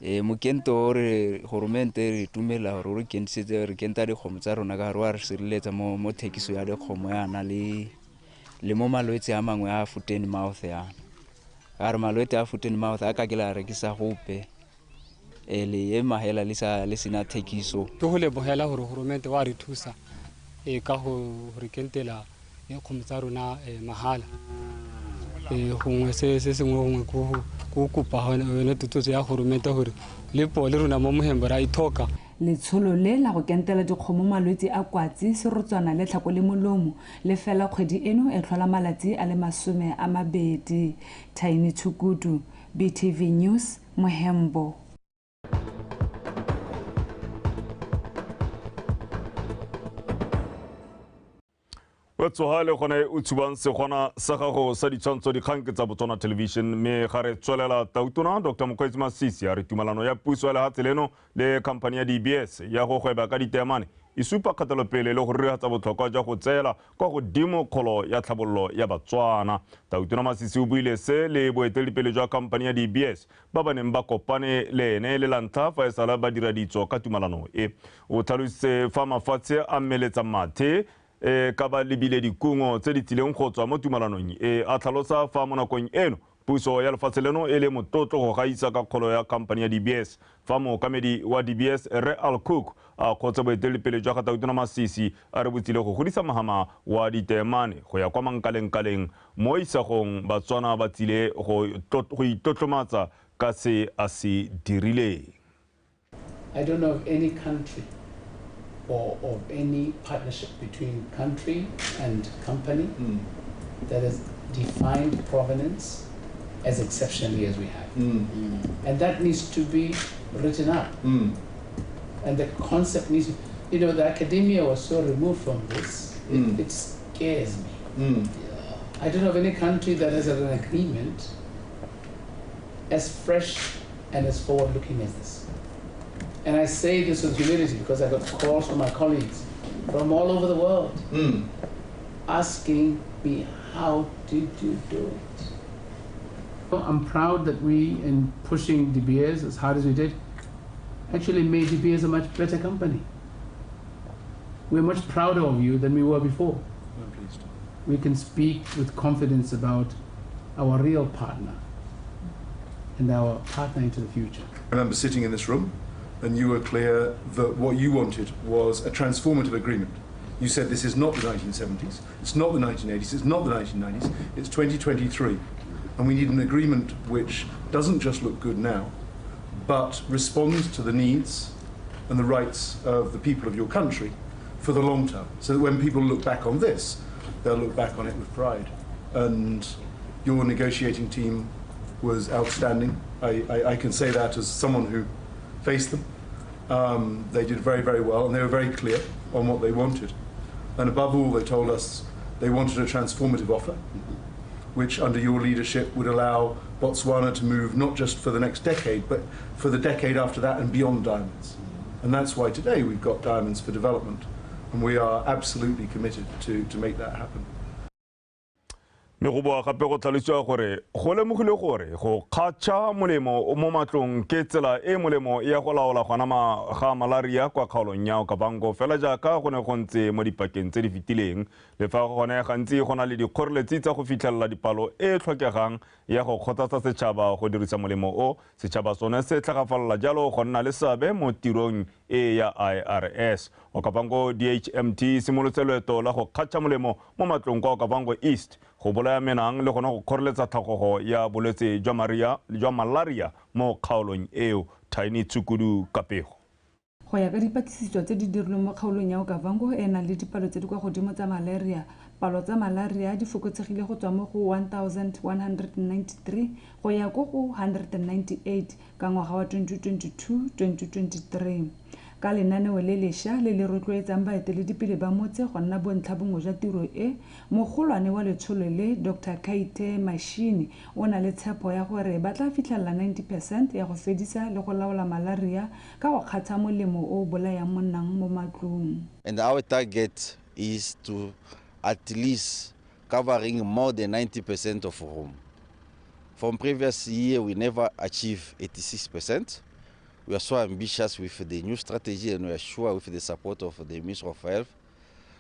Speaker 26: Mokento re goromente re tumela gore re kentisetse re kenta dikgomo tsa rona ka gore wa re sireletsa mo thekiso ya dikgomo yana le mo malwetse a mangwe a foot and mouth yana. Ka re malwetse a foot and mouth a ka ke la rekisa gope le e mahela le sa le sena thekiso.
Speaker 27: Ke go lebogela gore goromente wa re thusa ka go re kentela dikgomo tsa rona mahala. Gongwe se sengwe gongwe ko kopa yone thotloetso ya goromente gore le pole rona mo Mohembo ra ithoka.
Speaker 23: Letsholo le la go kentela dikgomo malwetse a kwatsi, serotswana le tlhako le molomo le fela kgwedi eno e tlhola malatsi a le 20. Tiny Tshukudu, BTV News, Mohembo.
Speaker 1: O tsoga le gone o tshubang segwana sa gago sa ditshwantsho dikgang ke tsa Botswana Television mme ga re tswelela tautona Dr. Mokgweetsi Masisi a re tumalano ya puso ya lefatshe leno le khamphani ya DBS ya go gweba ka diteemane e supa kgatelopele le go rurifatsa botlhokwa jwa go tseela kwa godimo kgolo ya tlhabololo ya Batswana. Tautona Masisi o buile se le boeteledipele jwa khamphani ya DBS ba ba neng ba kopane le ene le la ntlha fa e sala ba dira ditso ka tumalano e. O tlhalositse fa mafatshe a mmeletsa mathe ka ba lebile dikungo tse di tsileng go tswa mo tumalanong e, a tlhalosa fa mo nakong eno puso ya lefatshe leno e le motlotlo go gaisa ka kgolo ya khamphani ya DBS. Fa mookamedi wa DBS Rre Al Cook a kgotsa boeteledipele jwa ga Tautona Masisi, a re botsile go godisa mohama wa diteemane go ya kwa mankalengkaleng mo isagong Batswana ba tsile go itlotlomatsa ka se a se dirileng.
Speaker 3: I don't know of any country or of any partnership between country and company that has defined provenance as exceptionally as we have. And that needs to be written up. And the concept needs to, you know, the academia was so removed from this, it scares me. I don't know of any country that has an agreement as fresh and as forward-looking as this. And I say this with humility because I got calls from my colleagues from all over the world asking me, how did you do it? I'm proud that we, in pushing De Beers as hard as we did, actually made De Beers a much better company. We're much prouder of you than we were before.
Speaker 16: I'm pleased.
Speaker 3: We can speak with confidence about our real partner and our partner into the future.
Speaker 5: I remember sitting in this room and you were clear that what you wanted was a transformative agreement. You said this is not the 1970s, it's not the 1980s, it's not the 1990s, it's 2023. And we need an agreement which doesn't just look good now, but responds to the needs and the rights of the people of your country for the long term, so that when people look back on this, they'll look back on it with pride. And your negotiating team was outstanding. I can say that as someone who faced them. They did very, very well, and they were very clear on what they wanted. And above all, they told us they wanted a transformative offer, which under your leadership would allow Botswana to move not just for the next decade, but for the decade after that and beyond diamonds. And that's why today we've got Diamonds for Development, and we are absolutely committed to make that happen.
Speaker 1: Mme go boa gape go tlhalosiwa gore go lemogile gore go kgatšha molemo mo matlong ke tsela e molemo ya go laola go anama ga malaria kwa kgaolong ya Okavango, fela jaaka go ne go ntse mo dipakeng tse di fetileng. Le fa gone gantsi go na le dikgoreletsi tsa go fitlhelela dipalo e tlhokegang ya go kgothatsa setšhaba go dirisa molemo o, setšhaba sone se tlhagafalela jalo go nna le seabe mo tirong e ya IRS. Okavango DHMT simolotse loeto la go kgatšha molemo mo matlong kwa Okavango East go bolaya menang le gona go kgoreletsa tlhagogo ya bolwetse jwa malaria mo kgaolong eo. Tiny Tshukudu ka pego.
Speaker 23: Go ya ka dipatlisiso tse di dirilweng mo kgaolong ya Okavango e nang le dipalo tse di kwa godimo tsa malaria, palo tsa malaria di fokotsegile go tswa mo go 1193 go ya ko go 198 ka ngwaga wa 2022-2023. Ka lenaneo le lešwa le le rotloetsang baeteledipele ba motse go nna bontlha bongwe jwa tiro e, mogolwane wa letsholo le Dr Kaite Mashini o na le tshepo ya gore ba tla fitlhelela 90% ya go fedisa le go laola malaria ka go kgatha molemo o bolayang monnang mo matlong.
Speaker 6: And our target is to at least covering more than 90% of room. From previous year, we never achieved 86%. We are so ambitious with the new strategy, and we are sure with the support of the Ministry of Health,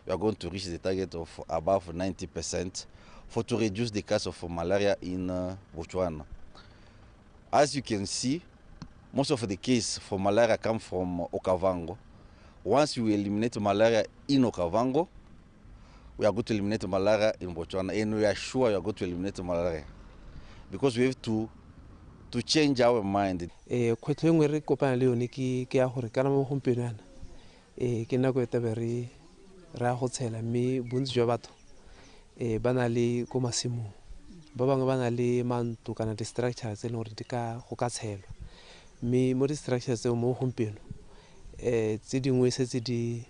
Speaker 6: we are going to reach the target of above 90% for to reduce the case of malaria in Botswana. As you can see, most of the cases for malaria come from Okavango. Once we eliminate malaria in Okavango, we are going to eliminate malaria in Botswana, and we are sure we are going to eliminate malaria because we have to change our mind.
Speaker 7: Kgwetlho e nngwe re kopana le yone ke ya gore kana mo gompieno yana ke nako e tabe re ya go tshela, mme bontsi jwa batho ba na le ko masimong, ba bangwe ba na le mantlo kana di-structure tse e leng gore di ka go ka tshelwa, mme mo di-structure tseo mo gompieno tse dingwe setse di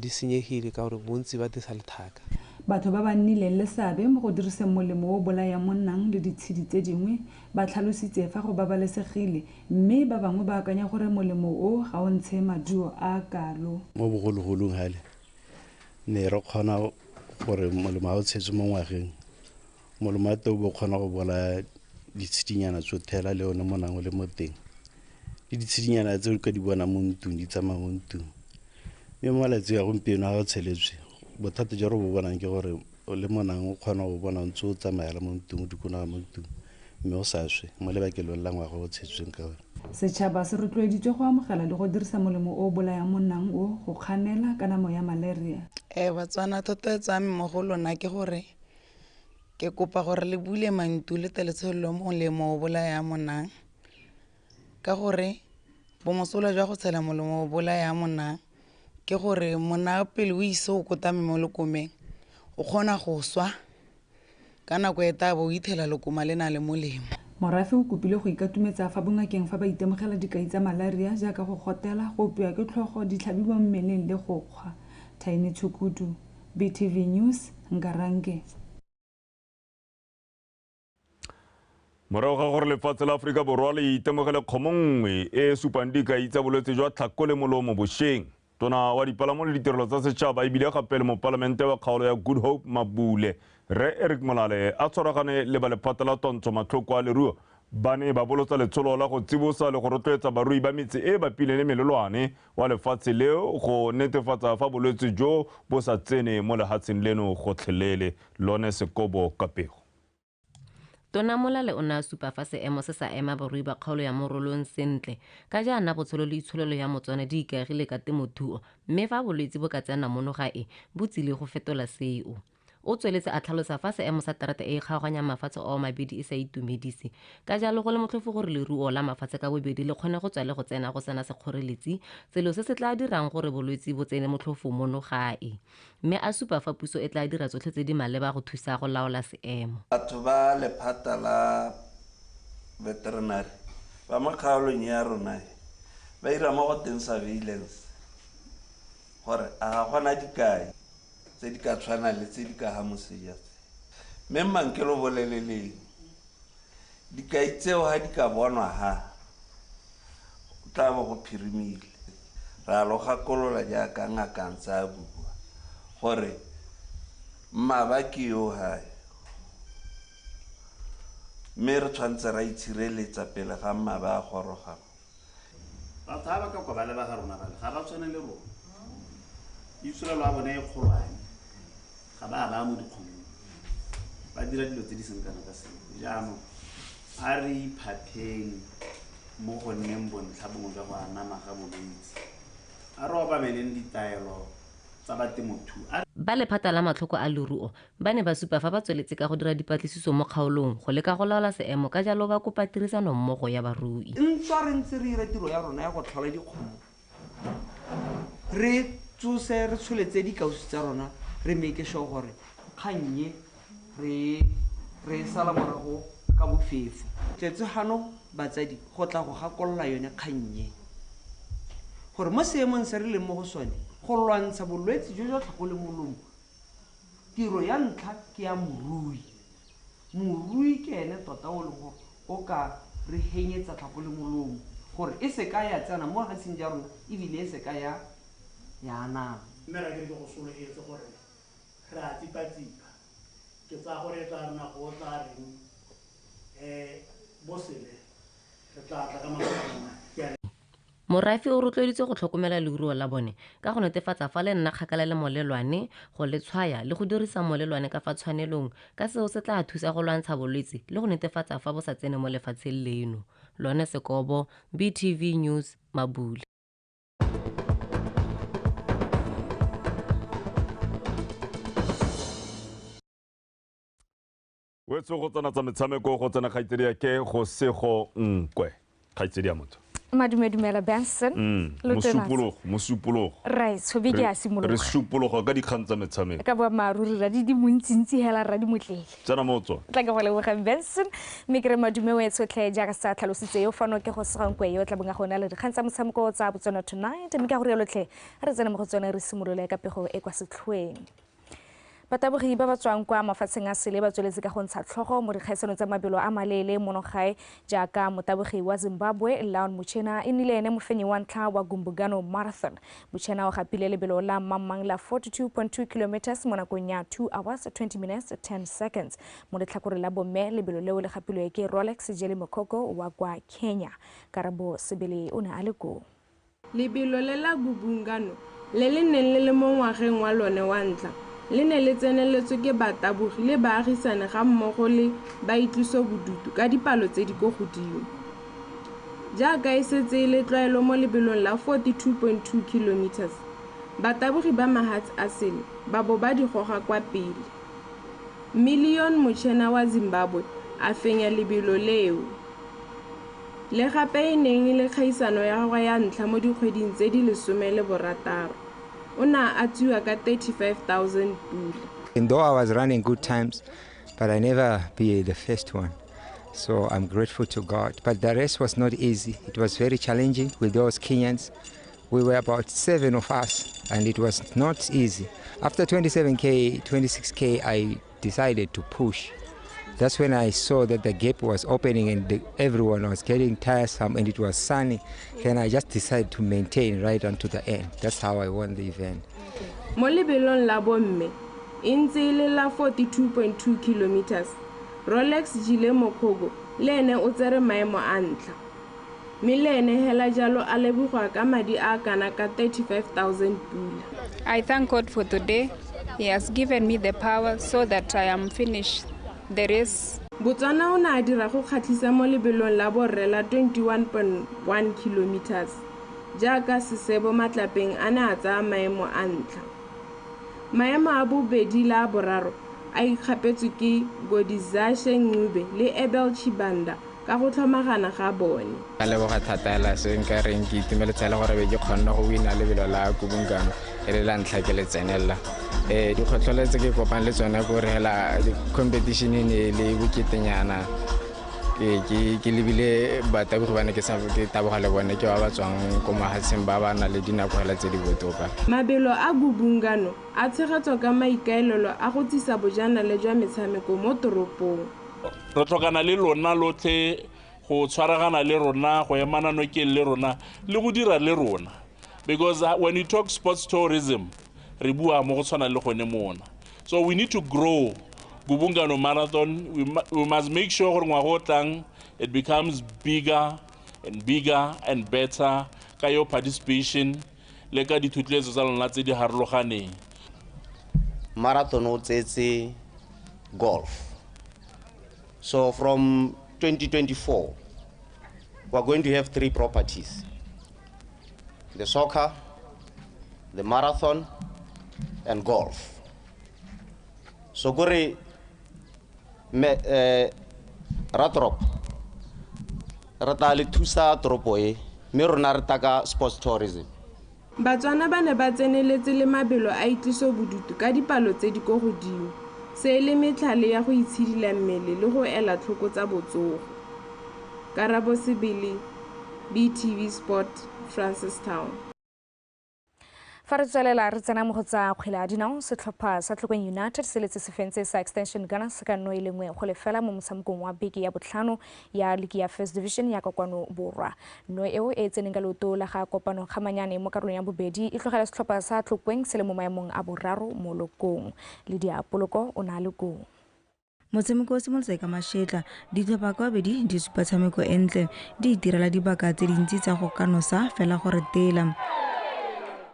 Speaker 7: senyegile ka gore bontsi ba dirisa lethaka.
Speaker 23: Batho ba ba nnileng le seabe mo go diriseng molemo o bolayang monang le ditshedi tse dingwe ba tlhalositse fa go babalesegile, mme ba bangwe ba akanya gore molemo o ga o ntshe maduo a kalo.
Speaker 8: Mo bogologolong hale ne re kgona gore molemo ha o tshetswe mo ngwageng, molemo wa teng o bo kgona go bolaya ditshedinyana tsothela le one monang o le mo teng, le ditshedinyana tse o ka di bona mo ntlong di tsamaya mo ntlong. Mme mo malatsing a gompieno ha o tsheletswe, bothata jo re bo bonang ke gore le monang o kgona go bona ntse o tsamaya le mo ntlong, o dikologa mo ntlong, mme o sa swe mo lebakelong la ngwaga o tshetsweng ka one.
Speaker 23: Setšhaba se rotloeditswe go amogela le go dirisa molemo o o bolayang monang o go kganela kanamo ya malaria.
Speaker 9: Batswana, thotloetso ya me mo go lona ke gore ke kopa gore le bule mantu le teletsholo molemo o bolayang monang, ka gore bomosola jwa go tshela molemo o bolayang monang ke gore mona pele o ise o kotame mo lekomeng o kgona go swa ka nako e tla bo o ithela lekoma le na le molemo.
Speaker 23: Morafe o kopile go ikatumetsa fa bongakeng fa ba itemogela dikai tsa malaria jaaka go gotela, go opiwa ke tlhogo, ditlhabi mo mmeleng le go kgwa. Thaini Tshukudu, BTV News, Ngarange.
Speaker 1: Morago ga gore lefatshe la Aforika Borwa le itemogele kgomo nngwe e e supang dikai tsa bolwetse jwa tlhako le molomo bošweng, Tona wa dipalamo le ditirelo tsa setšhaba ebile gape le mopalamente wa kgaolo ya Good Hope Mabule, Rre Eric Molale, a tshwaragane le ba lephata la twantsho matlhoko a leruo, ba ne ba bolotsa letsholo la go tsibosa le go rotloetsa barui ba metse e bapileng le melelwane wa lefatshe leo go netefatsa fa bolwetse jo bo sa tsene mo lehatsheng leno gotlhelele. Lone Sekobo ka pego.
Speaker 17: Tona Molale o ne a supa fa seemo se sa ema barui ba kgaolo ya Morolong sentle, ka jaana botshelo le itsholelo ya Motswana di ikaegile ka temothuo, mme fa bolwetse bo ka tsena mono gae bo tsile go fetola seo. O tsweletse a tlhalosa fa seemo sa terata e e kgaoganyang mafatshe ao mabedi e sa itumedise, ka jalo go le motlhofo gore leruo la mafatshe ka bobedi le kgone go tswa le go tsena go sena sekgoreletsi, selo se se tla dirang gore bolwetse bo tsene motlhofo mono gae. Mme a supa fa puso e tla dira tsotlhe tse di maleba go thusa go laola seemo.
Speaker 10: Batho ba lephata la veterinary ba mo kgaolong ya rona ba ira mo go teng surveillance gore a ga gona dikai tse di ka tshwanang le tse di ka ga moseja tse. Mme mmankelo boleleleng, dikai tseo ha di ka bonwa ha, go tla bo go phirimile. Ra lo gakolola jaaka ngaka ntse a bua gore mmaba ke yo hae, mme re tshwanetse ra itshireletsa pele ga mmaba a goroga.
Speaker 20: Batho ba ba ka kwa ba leba ga rona bale, ga ba tshwane le rona. Itsholelo ya bone e kgolwane, ga ba baya mo dikgomong, ba dira dilo tse di seng kana ka sepe. Jaanong a re iphapheng mo go nneng bontlha bongwe jwa go anama ga bolwetse, a re obameleng ditaelo tsa ba temothuo.
Speaker 17: Ba lephata la matlhoko a leruo ba ne ba supa fa ba tsweletse ka go dira dipatlisiso mo kgaolong go leka go laola seemo, ka jalo ba kopa tirisanommogo ya barui.
Speaker 11: Ntswa re ntse re ira tiro ya rona ya go tlhola dikgomo, re tsose re tsholetse dikausu tsa rona, re make sure gore kgang e re sala morago ka bofefo. Tletse gano batsadi go tla go gakolola yone kgang e, gore mo seemong se re leng mo go sone go lwantsha bolwetse jo jwa tlhako le molomo, tiro ya ntlha ke ya morui. Morui ke ene tota o leng gore o ka re henyetsa tlhako le molomo gore e seka ya tsena mo lefatsheng ja rona, ebile e seka ya anama.
Speaker 12: Mme ra ke go sologetse gore re a tsipa-tsipa, ke tsaya gore e tla nna go tla reng bosele re tla tla ka matsatsi.
Speaker 17: Morafe o rotloeditswe go tlhokomela leruo la bone ka go netefatsa fa le nna kgakala le molelwane, go le tshwaya le go dirisa molelwane ka fa tshwanelong, ka seo se tla thusa go lwantsha bolwetse le go netefatsa fa bo sa tsene mo lefatsheng leno. Lone Sekobo, BTV News, Mabule.
Speaker 1: Wetso go tsena tsa metshameko go tsena kgaitsedi ya ke go sego nkwe kgaitsedi ya motho.
Speaker 13: Madume dumela Benson.
Speaker 1: Mosupologo.
Speaker 13: Right, so beke ya simologa.
Speaker 1: Re supologa ka dikgang tsa metshameko.
Speaker 13: Ka boammaaruri ra di montsintsi hela ra di motlele.
Speaker 1: Tsena mo tswa.
Speaker 13: Tla ke go leboga Benson, mme ke re madume we tsotlhe jaaka sa tlhalositse yo fano ke go segang kwe yo tla bonga gona le dikgang tsa motshameko tsa Botswana Tonight, mme ka go rialo tlhe re tsena mo go tsone re simolole ka pego e kwa setlhoeng. Batabogi ba ba tswang kwa mafatsheng a sele ba tsweletse ka go ntsha tlhogo mo dikgaisanong tsa mabelo a maleele mono gae jaaka motabogi wa Zimbabwe Leon Muchena e nnile ene mofenyi wa ntlha wa Gumbugano Marathon. Muchena o gapile lebelo la mmangmang la 42.2 kilometers mo nakong ya 2 hours 20 minutes 10 seconds. Mo letlhakoreng la bomme lebelo leo le gapilwe ke Rolex Jeli Mokoko wa kwa Kenya. Karabo Sebele o ne a le koo.
Speaker 2: Lebelo le la Gubungano le le neng le le mo ngwageng wa lone wa ntlha le ne le tseneletswe ke batabogi le baagisane ga mmogo le baitlosobodutu ka dipalo tse di ko godimo. Jaaka e setse e le tlwaelo mo lebelong la 42.2 kilometers, batabogi ba mahatshe a sele ba bo ba di goga kwa pele. Million Muchena wa Zimbabwe a fenya lebelo leo, le gape e neng e le kgaisano ya gagwe ya ntlha mo dikgweding tse di 16. O ne a atswiwa ka 35,000 pula.
Speaker 14: And though I was running good times, but I never be the first one. So I'm grateful to God. But the race was not easy. It was very challenging with those Kenyans. We were about 7 of us, and it was not easy. After 27K, 26K, I decided to push. That's when I saw that the gap was opening and everyone was getting tiresome and it was sunny. Then I just decided to maintain right unto the end. That's how I won the event.
Speaker 2: Mo lebelong la bomme, e ntse e le la 42.2 kilometers, Rolex Jile Mokogo le ene o tsere maemo a ntlha. Mme le ene hela jalo a lebogwa ka madi a kana ka 35,000 pula.
Speaker 15: I thank God for today. He has given me the power so that I am finished the race.
Speaker 2: Botswana o ne a dira go kgatlhisa mo lebelong la borre la 21.1 kilometers, jaaka Sesebo Matlapeng a ne a tsaya maemo a ntlha. Maemo a bobedi le a boraro a ikgapetswe ke Godizashe Ncube le Abel Chibanda ka go tlhomagana ga bone.
Speaker 18: Ka leboga thata hela se nka reng ke itumeletse le gore be ke kgonne go wina lebelo la Gubungano e le la ntlha ke le tsenelela. Dikgwetlho tse ke kopang le tsone ke gore hela competition e ne le boketenyana. Ke lebile batabogi ba ne ke taboga le bone ke ba ba tswang ko mahatsheng ba ba nang le dinako hela tse di botoka.
Speaker 2: Mabelo a Gubungano a tshegetswa ka maikaelelo a go tsisa bojanala jwa metshameko mo toropong.
Speaker 19: Re tlhokana le lona lotlhe go tshwaragana le rona, go emana nokeng le rona le go dira le rona, because when you talk sports tourism re bua mo go tshwana le gone mona. So we need to grow Gubungano Marathon. We must make sure gore ngwaga o tlang it becomes bigger and bigger and better ka your participation le ka dithotloetso tsa lona tse di harologaneng.
Speaker 21: Marathon o tsetse golf. So from 2024, we are going to have 3 properties: the soccer, the marathon, and golf. So gore ratrop, re tla le thusa toropo e, mme rona re taka sports tourism.
Speaker 2: Batswana ba ne ba tseneletse le mabelo a itlosobodutu ka dipalo tse di ko godimo. Se e le metlhale ya go itshidila mmele le go ela tlhoko tsa botsogo. Karabo Sebele, BTV Sport, Francistown.
Speaker 13: Fa re tswelela re tsena mo go tsa kgwele ya dinao, setlhopha sa Tlokwe United se letse se fentse sa Extension Gunners ka 0-1 mo motshamekong wa beke ya botlhano ya ligi ya First Division ya Kokwano Borwa. No eo e tseneng ka leoto la ga Kopano Kgamanyane mo karolong ya bobedi e tlogela setlhopha sa Tlokweng se le mo maemong a boraro mo lokong. Lydia Poloko o na le koo.
Speaker 22: Motshameko o simolotse ka mašetla, ditlhopha ka bobedi di supa tshameko e ntle, di itirela dibaka tse dintsi tsa go kanosa fela gore tela.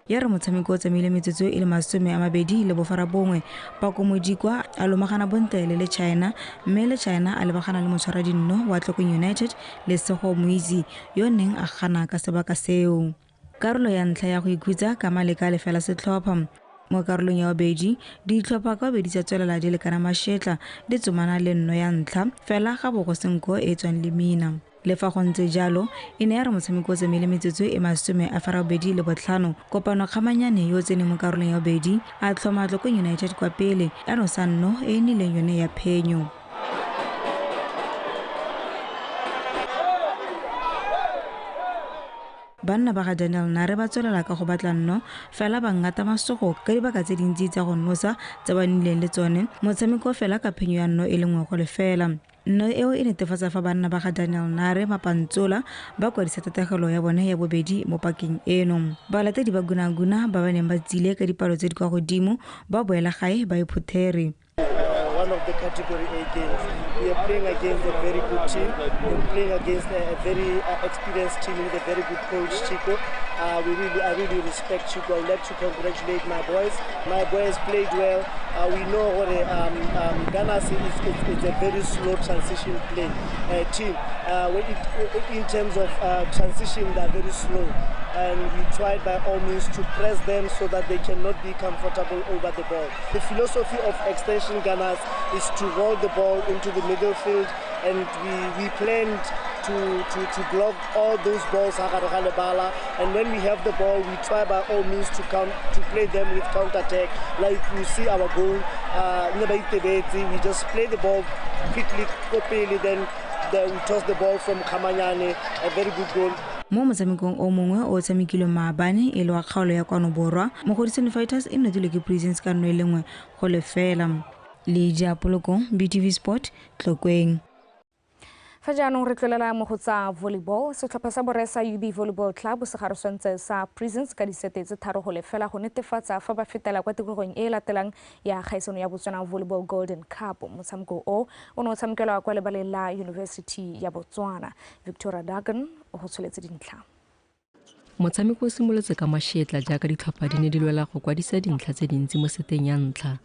Speaker 22: Ya re motshameko o tsamaile metsotso e le 29, Pako Modikwa a lomagana bontle le China, mme le China a lebagana le motshwaradinno wa Tlokwe United Lesego Moitsi yo neng a gana ka sebaka seo. Karolo ya ntlha ya go ikhutsa ka maleka lefela setlhopha. Mo karolong ya bobedi, ditlhopha ka bobedi tsa tswelela di lekana mašetla, di tsomana le nno ya ntlha fela ga bo go senko e tswang lemina. Le fa go ntse jalo, e ne ya re motshameko o tsamaile metsotso e 85, Kopano Kgamanyane yo o tseneng mo karolong ya bobedi a tlhoma Tlokwe United kwa pele a nosa nno e e nnileng yone ya phenyo. Banna ba ga Daniel Nare ba tswelela ka go batla nno fela ba ngata masogo ka dibaka tse dintsi tsa go nosa tse ba nnileng le tsone. Motshameko fela ka phenyo ya 1-0. Nno eo e netefatsa fa banna ba ga Daniel Nare Mapantsola ba kwadisa tategelo ya bone ya bobedi mo pakeng eno. Balatedi ba Gunaguna ba ba neng ba tsile ka dipalo tse di kwa godimo ba boela gae ba iphutheri.
Speaker 3: One of the Category A games. We are playing against a very good team. We're playing against a very experienced team with a very good coach, Chico. I really respect Chico. I would like to congratulate my boys. My boys played well. We know what Ghana is a very slow transition play team. In terms of transition, they are very slow. And we tried by all means to press them so that they cannot be comfortable over the ball. The philosophy of Extension Gunners is to roll the ball into the middle field, and we planned to block all those balls, and when we have the ball, we try by all means to play them with counter-attack. Like you see our goal, we just play the ball quickly, then we toss the ball from Kamanyane, a very good goal.
Speaker 22: Mo motshamekong o mongwe o tshamekilweng maabane e le wa kgaolo ya Kwano Borwa, Mogodisane Fighters e notilwe ke Prisons ka 1-0. Le Diapoloko, BTV Sport, Tlokweng.
Speaker 13: Fa jaanong re tlolela mo go tsa volleyball, setlhopha sa borre sa UB Volleyball Club se garoswantse sa Prisons ka disete tse 3-0 go netefatsa fa ba fetela kwa tikologong e e latelang ya kgaisano ya Botswana Volleyball Golden Cup. Motshameko o o ne o tshamekelwa kwa lebaleng la University ya Botswana. Victoria Dagan o go tsholetse dintlha.
Speaker 17: Motshameko o simolotse ka mashetla jaaka ditlhopha di ne di lwela go kwadisa dintlha tse dintsi mo seteng ya ntlha.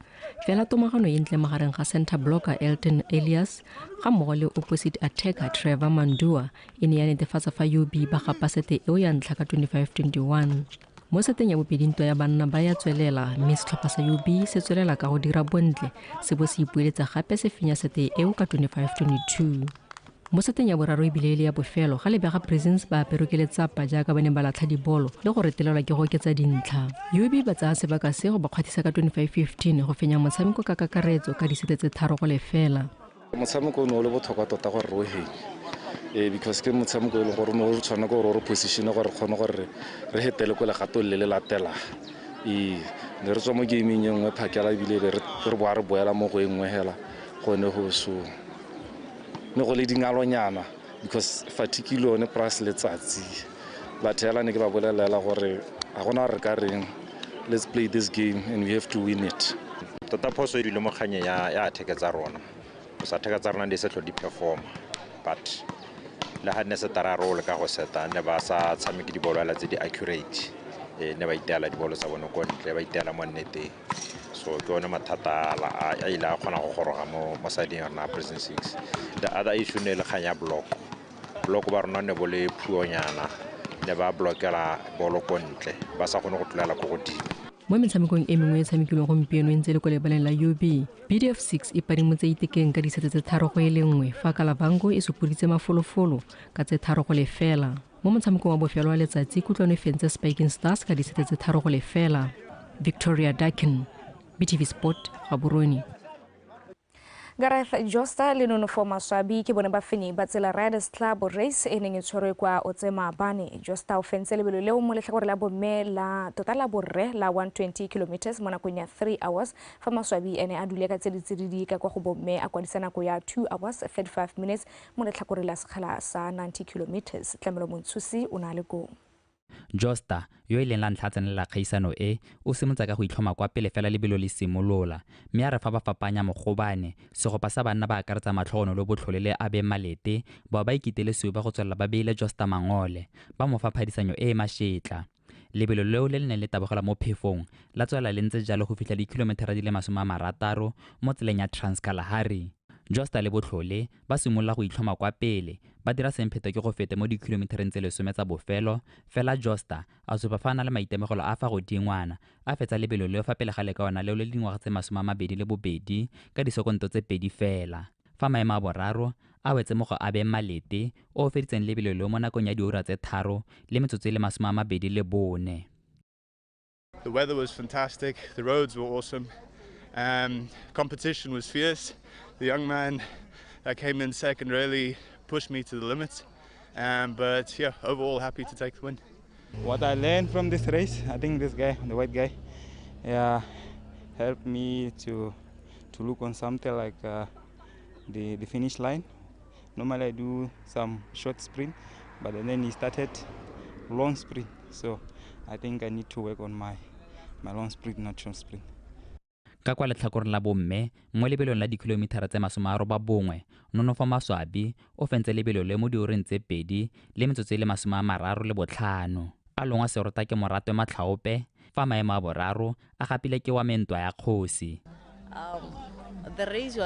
Speaker 17: Fela tomagano e ntle magareng ga center blocker Elton Elias ga mmogo le opposite attacker Trevor Mandua e ne ya netefatsa fa UB ba gapa sete eo ya ntlha ka 25-21. Mo seteng ya bobedi ntwa ya banna ba ya tswelela mme setlhopha sa UB se tswelela ka go dira bontle se bo se ipoeletsa gape se fenya sete eo ka 25-22. Mo seteng ya boraro ebile e le ya bofelo ga lebega Prisons ba aperwe ke letsapa jaaka ba ne ba latlha dibolo le go retelelwa ke go oketsa dintlha. UB ba tsaya sebaka se go ba kgwathisa ka 25-15 go fenya motshameko ka kakaretso ka disete tse 3-0.
Speaker 4: Motshameko o ne o le botlhokwa tota gore re o fenye because ke motshameko e leng gore o tshwana ke gore o re position gore re kgone gore re hetele ko legatong le le latelang. Ne re tswa mo gameng e nngwe phakela ebile re boa re boela mo go e nngwe hela gone go so ne go le dingalonyana because fatigue le yone plus letsatsi. Batho hela ne ke ba bolelela gore ga gona re ka reng, let's play this game and we have to win it.
Speaker 16: Tota phoso e dule mo kganyeng ya attack tsa rona. Go attack tsa rona di se tlho di perform, but le ga ne se tara role ka go seta ne ba sa tshameke dibolo ala tse di accurate, ne ba iteela dibolo tsa bone ko ntle, ba iteela mo nneteng. So ke one mathata a ile a kgona go goroga mo sideng ya rona Prison 6. The other issue ne le kgang ya block. Block ba rona ne bo le phuonyana, ne ba blockela bolo ko ntle, ba sa kgone go tlolela ko godimo.
Speaker 17: Mo metshamekong e mengwe e tshamekilweng gompieno e ntse le ko lebaleng la UB, BDF 6 e padimotse Itekeng ka disete tse 3-1 fa Kalavango e supoditse mafolofolo ka tse 3-0. Mo motshamekong wa bofelo wa letsatsi Kutlwano e fentse Spiking Stars ka disete tse 3-0. Victoria Dakin, BTV Sport, Gaborone.
Speaker 13: Gareth Josta le Nonofo Maswabi ke bone ba fenyi ba tsela Riders Club race e neng e tshwerwe kwa Otse maabane. Josta o fentse lebelo leo mo letlhakore la bomme la tota la borre la 120 km mo nakong ya 3 hours, fa Maswabi ene a dule ka tse ditsididi ka kwa go bomme a kwadisa nako ya 2 hours 35 minutes mo letlhakore la sekgala sa 90 km. Tlamelo Montshusi o na le koo.
Speaker 24: Josta yo e leng la ntlha tsenela kgaisano e o simotsa ka go itlhoma kwa pele fela lebelo le simolola mme a re fa ba fapanya mogobane segopa sa banna ba akaretsa matlhogono le botlhole le a beng malete bao ba ikitele seo ba go tswelela ba beile Josta mangole ba mo fa phadisanyo e e mashetla. Lebelo leo le le neng le tabogela mo phefong la tswelela le ntse jalo go fitlha dikilometara di le 60 mo tseleng ya Trans-Kalahari. Josta le botlhole ba simolola go itlhoma kwa pele ba dira sempheto ke go feta mo dikilometereng tse 10 tsa bofelo fela Josta a supa fa a na le maitemogelo a fa godingwana a fetsa lebelo leo fa pele ga lekawana leo le dingwaga tse 22 ka disekonto tse 2 fela. Fa maemo a boraro a wetse mo go abeng malete o feditseng lebelo leo mo nakong ya diura tse 3 le metsotso e le 24.
Speaker 25: The weather was fantastic, the roads were awesome. Competition was fierce. The young man that came in second really pushed me to the limits. But yeah, overall happy to take the win.
Speaker 5: What I learned from this race, I think this guy, the white guy, yeah, helped me to look on something like the finish line. Normally I do some short sprint, but then he started long sprint. So I think I need to work on my long sprint, not short sprint.
Speaker 24: Ka kwa letlhakoreng la bomme mo lebelong la dikilomitara tse 91, Nonofo Maswabi o fentse lebelo le mo diureng tse 2 le metsotso e le 35. A longwa serota ke Moratwe Matlhaope, fa maemo a boraro a gapile ke wa Mentwa ya Kgosi.
Speaker 6: The race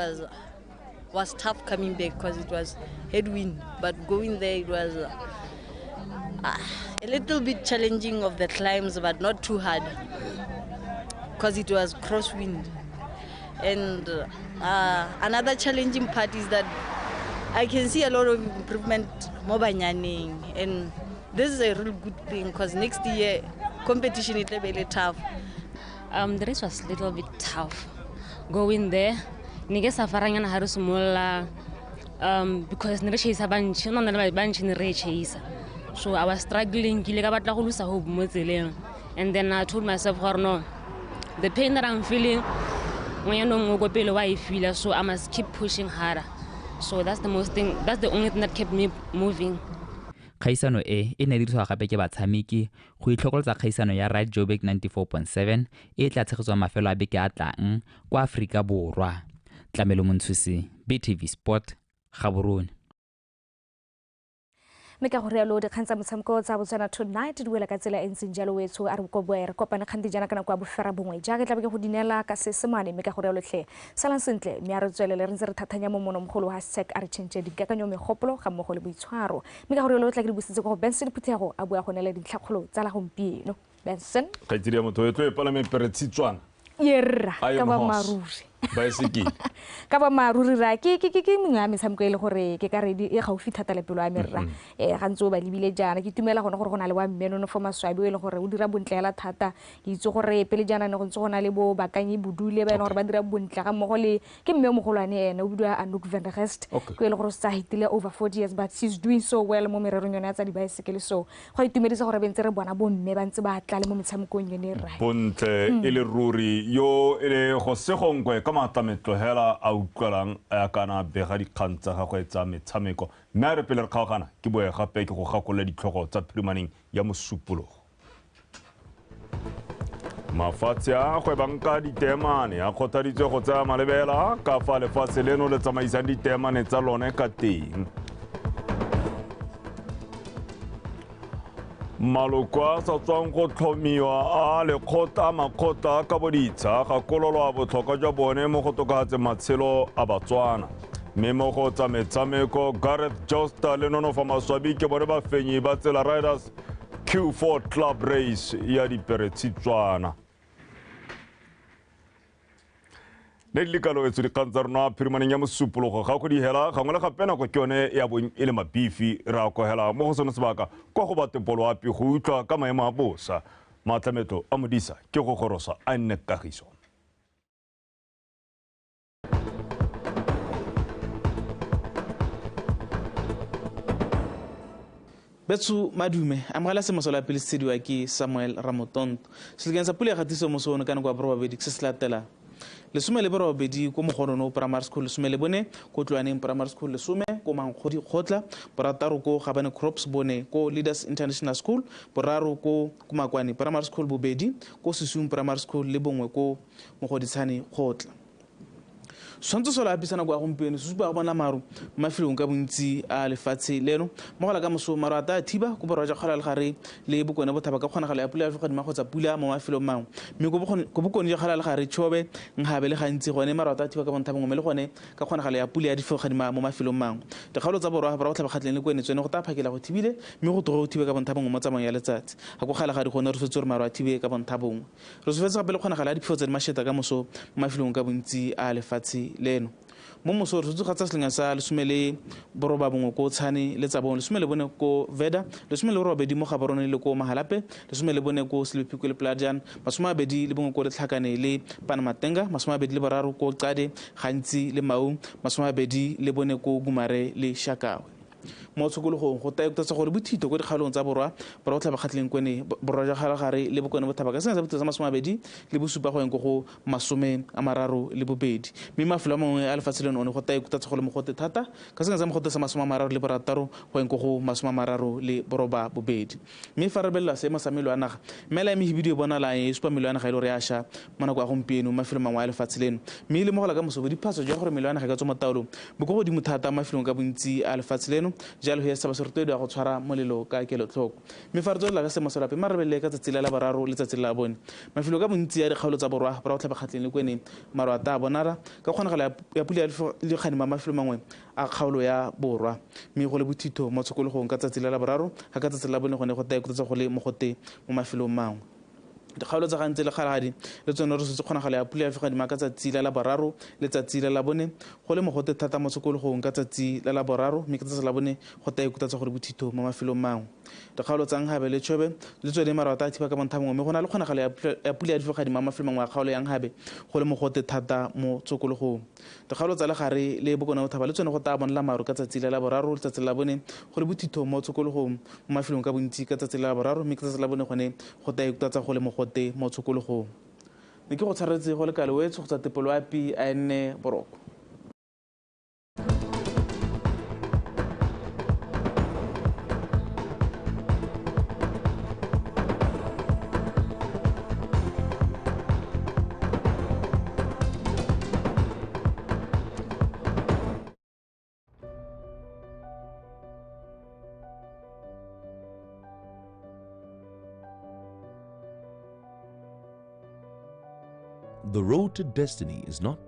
Speaker 6: was tough coming back because it was headwind, but going there it was a little bit challenging of the climbs, but not too hard because it was crosswind. And another challenging part is that I can see a lot of improvement mo banyaneng, and this is a real good thing because next year competition is really tough.
Speaker 7: The race was a little bit tough going there. Ne ke safaranyana ha re simolola, because ne re chase bantši, no na le bantši ne re chase. So I was struggling, ke ile ka batla go lose hope mo tseleng. And then I told myself gore no, the pain that I'm feeling, ngwana o go pele wa e feela, so I must keep pushing harder. So that's the most thing, that's the only thing that kept me moving.
Speaker 24: Kgaisano e e ne e dirisiwa gape ke batshameki go itlhokoletsa kgaisano ya Ride Joburg 94.7 e e tla tshegetswang mafelo a beke a tlang kwa Aforika Borwa. Tlamelo Montshusi, BTV Sport, Gaborone.
Speaker 13: Mme ka go rialo dikgang tsa motshameko tsa Botswana Tonight di wela ka tsela e ntseng jalo wetsho a re koboe re kopane kgante jaana ka nako ya 9:30 jaaka tla be ke go dinela ka seesemane mme ka go rialo tlhe salang sentle mme a re tswelele re ntse re thathanya mo monomogolo hashtag a re change dikakanyo megopolo ga mmogo le boitshwaro mme ka go rialo tla ke di busitse go Benson Phuthego a bua go nela dintlhakgolo tsa la gompieno. Benson
Speaker 1: kgaitsedi ya motho e tlo e palame peretshitswana
Speaker 13: yerra ka ba maruri
Speaker 1: baesekele
Speaker 13: ka ba maruri ra ke mongwe ya metshameko e le gore ke ka re e gaufi thata le pelo ya me rra ga ntse o ba lebile jaana ke itumela gone gore go na le wa mme Nonofo Maswabi o e le gore o dira bontle hela thata ke itse gore pele jaana ne go ntse go na le bo Bakanyi Bodule ba e leng gore ba dira bontle ga mmogo le ke mme o mogolwane ene o bidiwa Anouk van der Gest ke e le gore o sa hitile over 40 years but she's doing so well mo mererong yone ya tsa dibaesekele so go itumedisa gore be ntse re bona bomme ba ntse ba tla le mo metshamekong yone rra
Speaker 1: bontle e le ruri yo e le go segongwe ka maatlametlo hela a utlwelang a kana bega dikgang tsa gagwe tsa metshameko mme a re pele re kgaogana ke boe gape ke go gakolola ditlhogo tsa phirimaneng ya mosupologo. Mafatshe a gwebang ka diteemane a kgothaditswe go tsaya malebela ka fa lefatshe leno le tsamaisang diteemane tsa lone ka teng. Maloko a sa tswang go tlhomiwa a lekgotla makgotla ka boditsha gakololwa botlhokwa jwa bone mo go tokafatseng matshelo a Batswana. Mme mo go tsa metshameko Gareth Joster le Nonofo Maswabi ke bone bafenyi ba Tsela Riders Q4 Club Race ya diperetshitswana. Ne di lekalo etso dikgang tsa rona phirimaneng ya mosupologo ga go di hela gangwe le gape nako ke yone ya bong e le mabifi re a kogela mo go sone sebaka kwa go batepoloapi go utlwa ka maemo a bosa. Maatlametlo a modisa ke go gorosa a nne kagiso.
Speaker 8: Betsu madume amogela semoso la pele sediwa ke Samuel Ramotonto. Selekeng sa pula ya kgatiso moso ono ka nako ya borobabedi se se latelang. 18 ko Mogonono Primary School, 14 ko Tloaneng Primary School, 10 ko Mankgodi Kgotla, 6 ko Gabane Crops, 4 ko Leaders International School, 3 ko Kumakwane Primary School, 2 ko Sisung Primary School le 1 ko Mogoditshane Kgotla. Tshwantsho se la apisana kwa gompieno se supa go bona maru mafelong ka bontsi a lefatshe leno mogola ka moso maru a tla thiba ko borwa jwa kgala legare le bokone bothaba ka kgonagalo ya pula ya godimo kgotsa pula mo mafelong mangwe mme ko bokone jwa kgala legare Chobe Nhabe le gantsi gone maru a tla thiba ka bontha bongwe le gone ka kgonagalo ya pula ya difogadima mo mafelong mangwe. Dikgaolo tsa borwa borwa botlhaba kgatleng le kwene tsone go tla phakela go thibile mme go tloge go thibe ka bontha bongwe mo tsamaong ya letsatsi ga ko kgala gare gone re setse gore maru a thibe ka bontha bongwe. Re sofetse gape le kgonagalo ya diphefo tse di mašeta ka moso mo mafelong ka bontsi a lefatshe leno. Mo moso re tsoga tsa seleng sa 19 ko Tshane le Tsabong, 14 ko Veda, 18 mo Gaborone le ko Mahalape, 14 ko Selephiko le Plajan, 21 ko Letlhakane le Panamatenga, 23 ko Qade, Gantsi le Maung, 24 ko Gumare le Shakawe. Mo tshokologong go taekutsa gore bothito ko dikgaolong tsa borwa borwa botlhaba kgatlheng kwene borwa jwa galagare le bokone bothaba ka sena sa bothito sa 27 go yang ko go 32. Mme mafelo a mangwe a lefatshe leno one go taekutsa go le mogote thata ka sena sa mogote sa 36 go yang ko go 38. Mme fa re belela seemo sa melo ya naga mela ya mehibidu e bonalang e supa melo ya naga e le gore ya ša mo nako ya gompieno mafelo mangwe a lefatshe leno. Mme le mogola ka moso diphaso jwa gore melo ya naga e ka tswa mo taolong bo ko godimo thata mafelong ka bontsi a lefatshe leno, jalo he setšhaba se rotloediwa go tshwara molelo ka kelotlhoko. Mme fa re tswelela ka seemo sa loapi mma re belele ka tsatsi la laboraro le tsatsi la bone mafelo ka bontsi a dikgaolo tsa borwa borwa botlhaba kgatlheng le kwene maru a tla bonala ka kgonagalo ya pula ya lekganima mafelo mangwe a kgaolo ya borwa. Mme go le bothitho mo tshokologong ka tsatsi la laboraro ga ka tsatsi la bone gone go taekutsa go le mogote mo mafelong mangwe. Dikgaolo tsa gantsi le kgalagadi le tsone re setse kgonagalo ya pula ya legadima ka tsatsi la laboraro le tsatsi la labone go le mogote thata mo tshokologong ka tsatsi la laboraro, mme ka tsatsi la bone go taekutsa gore bothitho mo mafelong mangwe. Dikgaolo tsa Nghabe le Chobe le tsone maru a tla thiba ka bontha mongwe, mme go na le kgonagalo ya pula ya legadima mo mafelong mangwe a kgaolo ya Nghabe go le mogote thata mo tshokologong. Dikgaolo tsa Legare le Bokone Bothaba le tsone go tla bonela maru ka tsatsi la laboraro le tsatsi la bone go le bothitho mo tshokologong mo mafelong ka bontsi ka tsatsi la laboraro, mme ka tsatsi la bone gone go taekutsa go le mogote mo tshokologong. Ne ke go tshwaretse go le kalo wetsho go tsa tepoloapi a nne boroko.
Speaker 9: The road to destiny is not